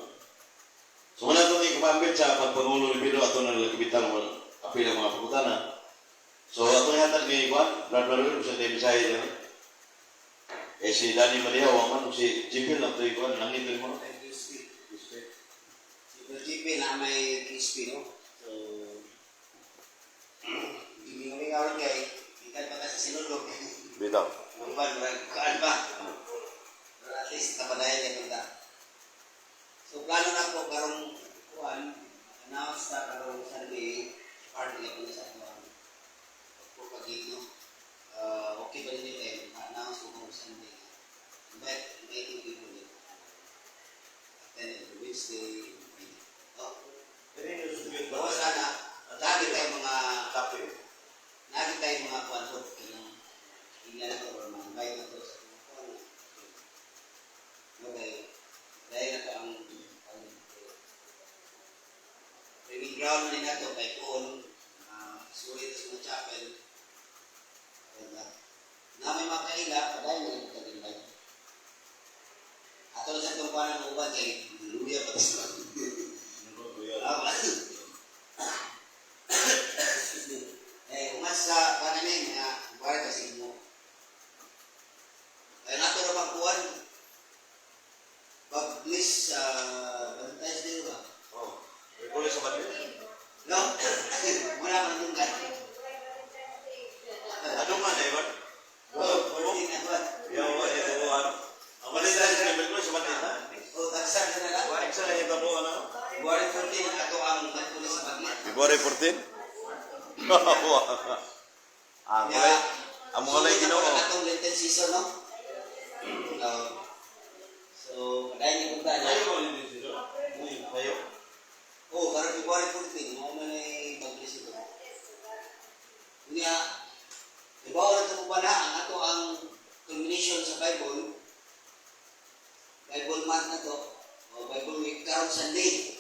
So, wala itong ikumambit sa pagpangulo ni Pedro ato na lagibitang apil ang mga pagkutana. So, ato yata ni Juan, Brad Manuel, sa tayo Bisaya niya. Eh, si Danny Maria, waman, si Jipil, ang tayo Juan, nangit mo. Crispy. Si Brad na may crispy, no? So, gimingaw rin kay, ikan pa ka sa sinulog. Bitaw. Mangban, murag, kaan pa. Pero at least, napadayan niya punta. So, plano na po, karong kuan, announce na karong Sunday, part nila po sa kuan. Pagpapagid, no? Ah, okay ba ninyo kayo? Announce ko karong Sunday. Inviting people dito. Attend every Wednesday. Oh, Bawa sana, lagi tayong mga lagi tayong mga kuan po, kanang hindi na to or mga invite na to sa mga kuan. Okay. Dahil na to ang training ground na nila to kay Kuon, sulit sa mga chapel. Ganda. Na may mga kaila, padayon na yung tag-invite. Ato na sa itong kuan ang uban kay luya pa to. Ah, eh, umas sa pananim nga buhay kasi mo. Kaya nato ra pagkuan. Pag-bless sa Valentine's Day ba? Oh, may sa Madrid. No? Wala man yung kan. Ano man, eh, Brad? Oh, 14 na ba? Yaw, eh, oo, ano? Ang Valentine's Day, may sa Madrid, ha? Oh, tagsan na na lang. Isa na yung tabo, ano? February 14 ang ato ang Merkulis sa Bagnet. February 14? Ang Kaya, ang mga lay sunod na Ginoo. po ang atong Lenten season, no? So, padayon niyo punta niya. Ayaw mo din sila. Ayaw. Oh, karon February 14, mao man ay baglis ito. Unya, ibaw na ito na ang ato ang culmination sa Bible. Bible month na to, o Bible week karon Sunday.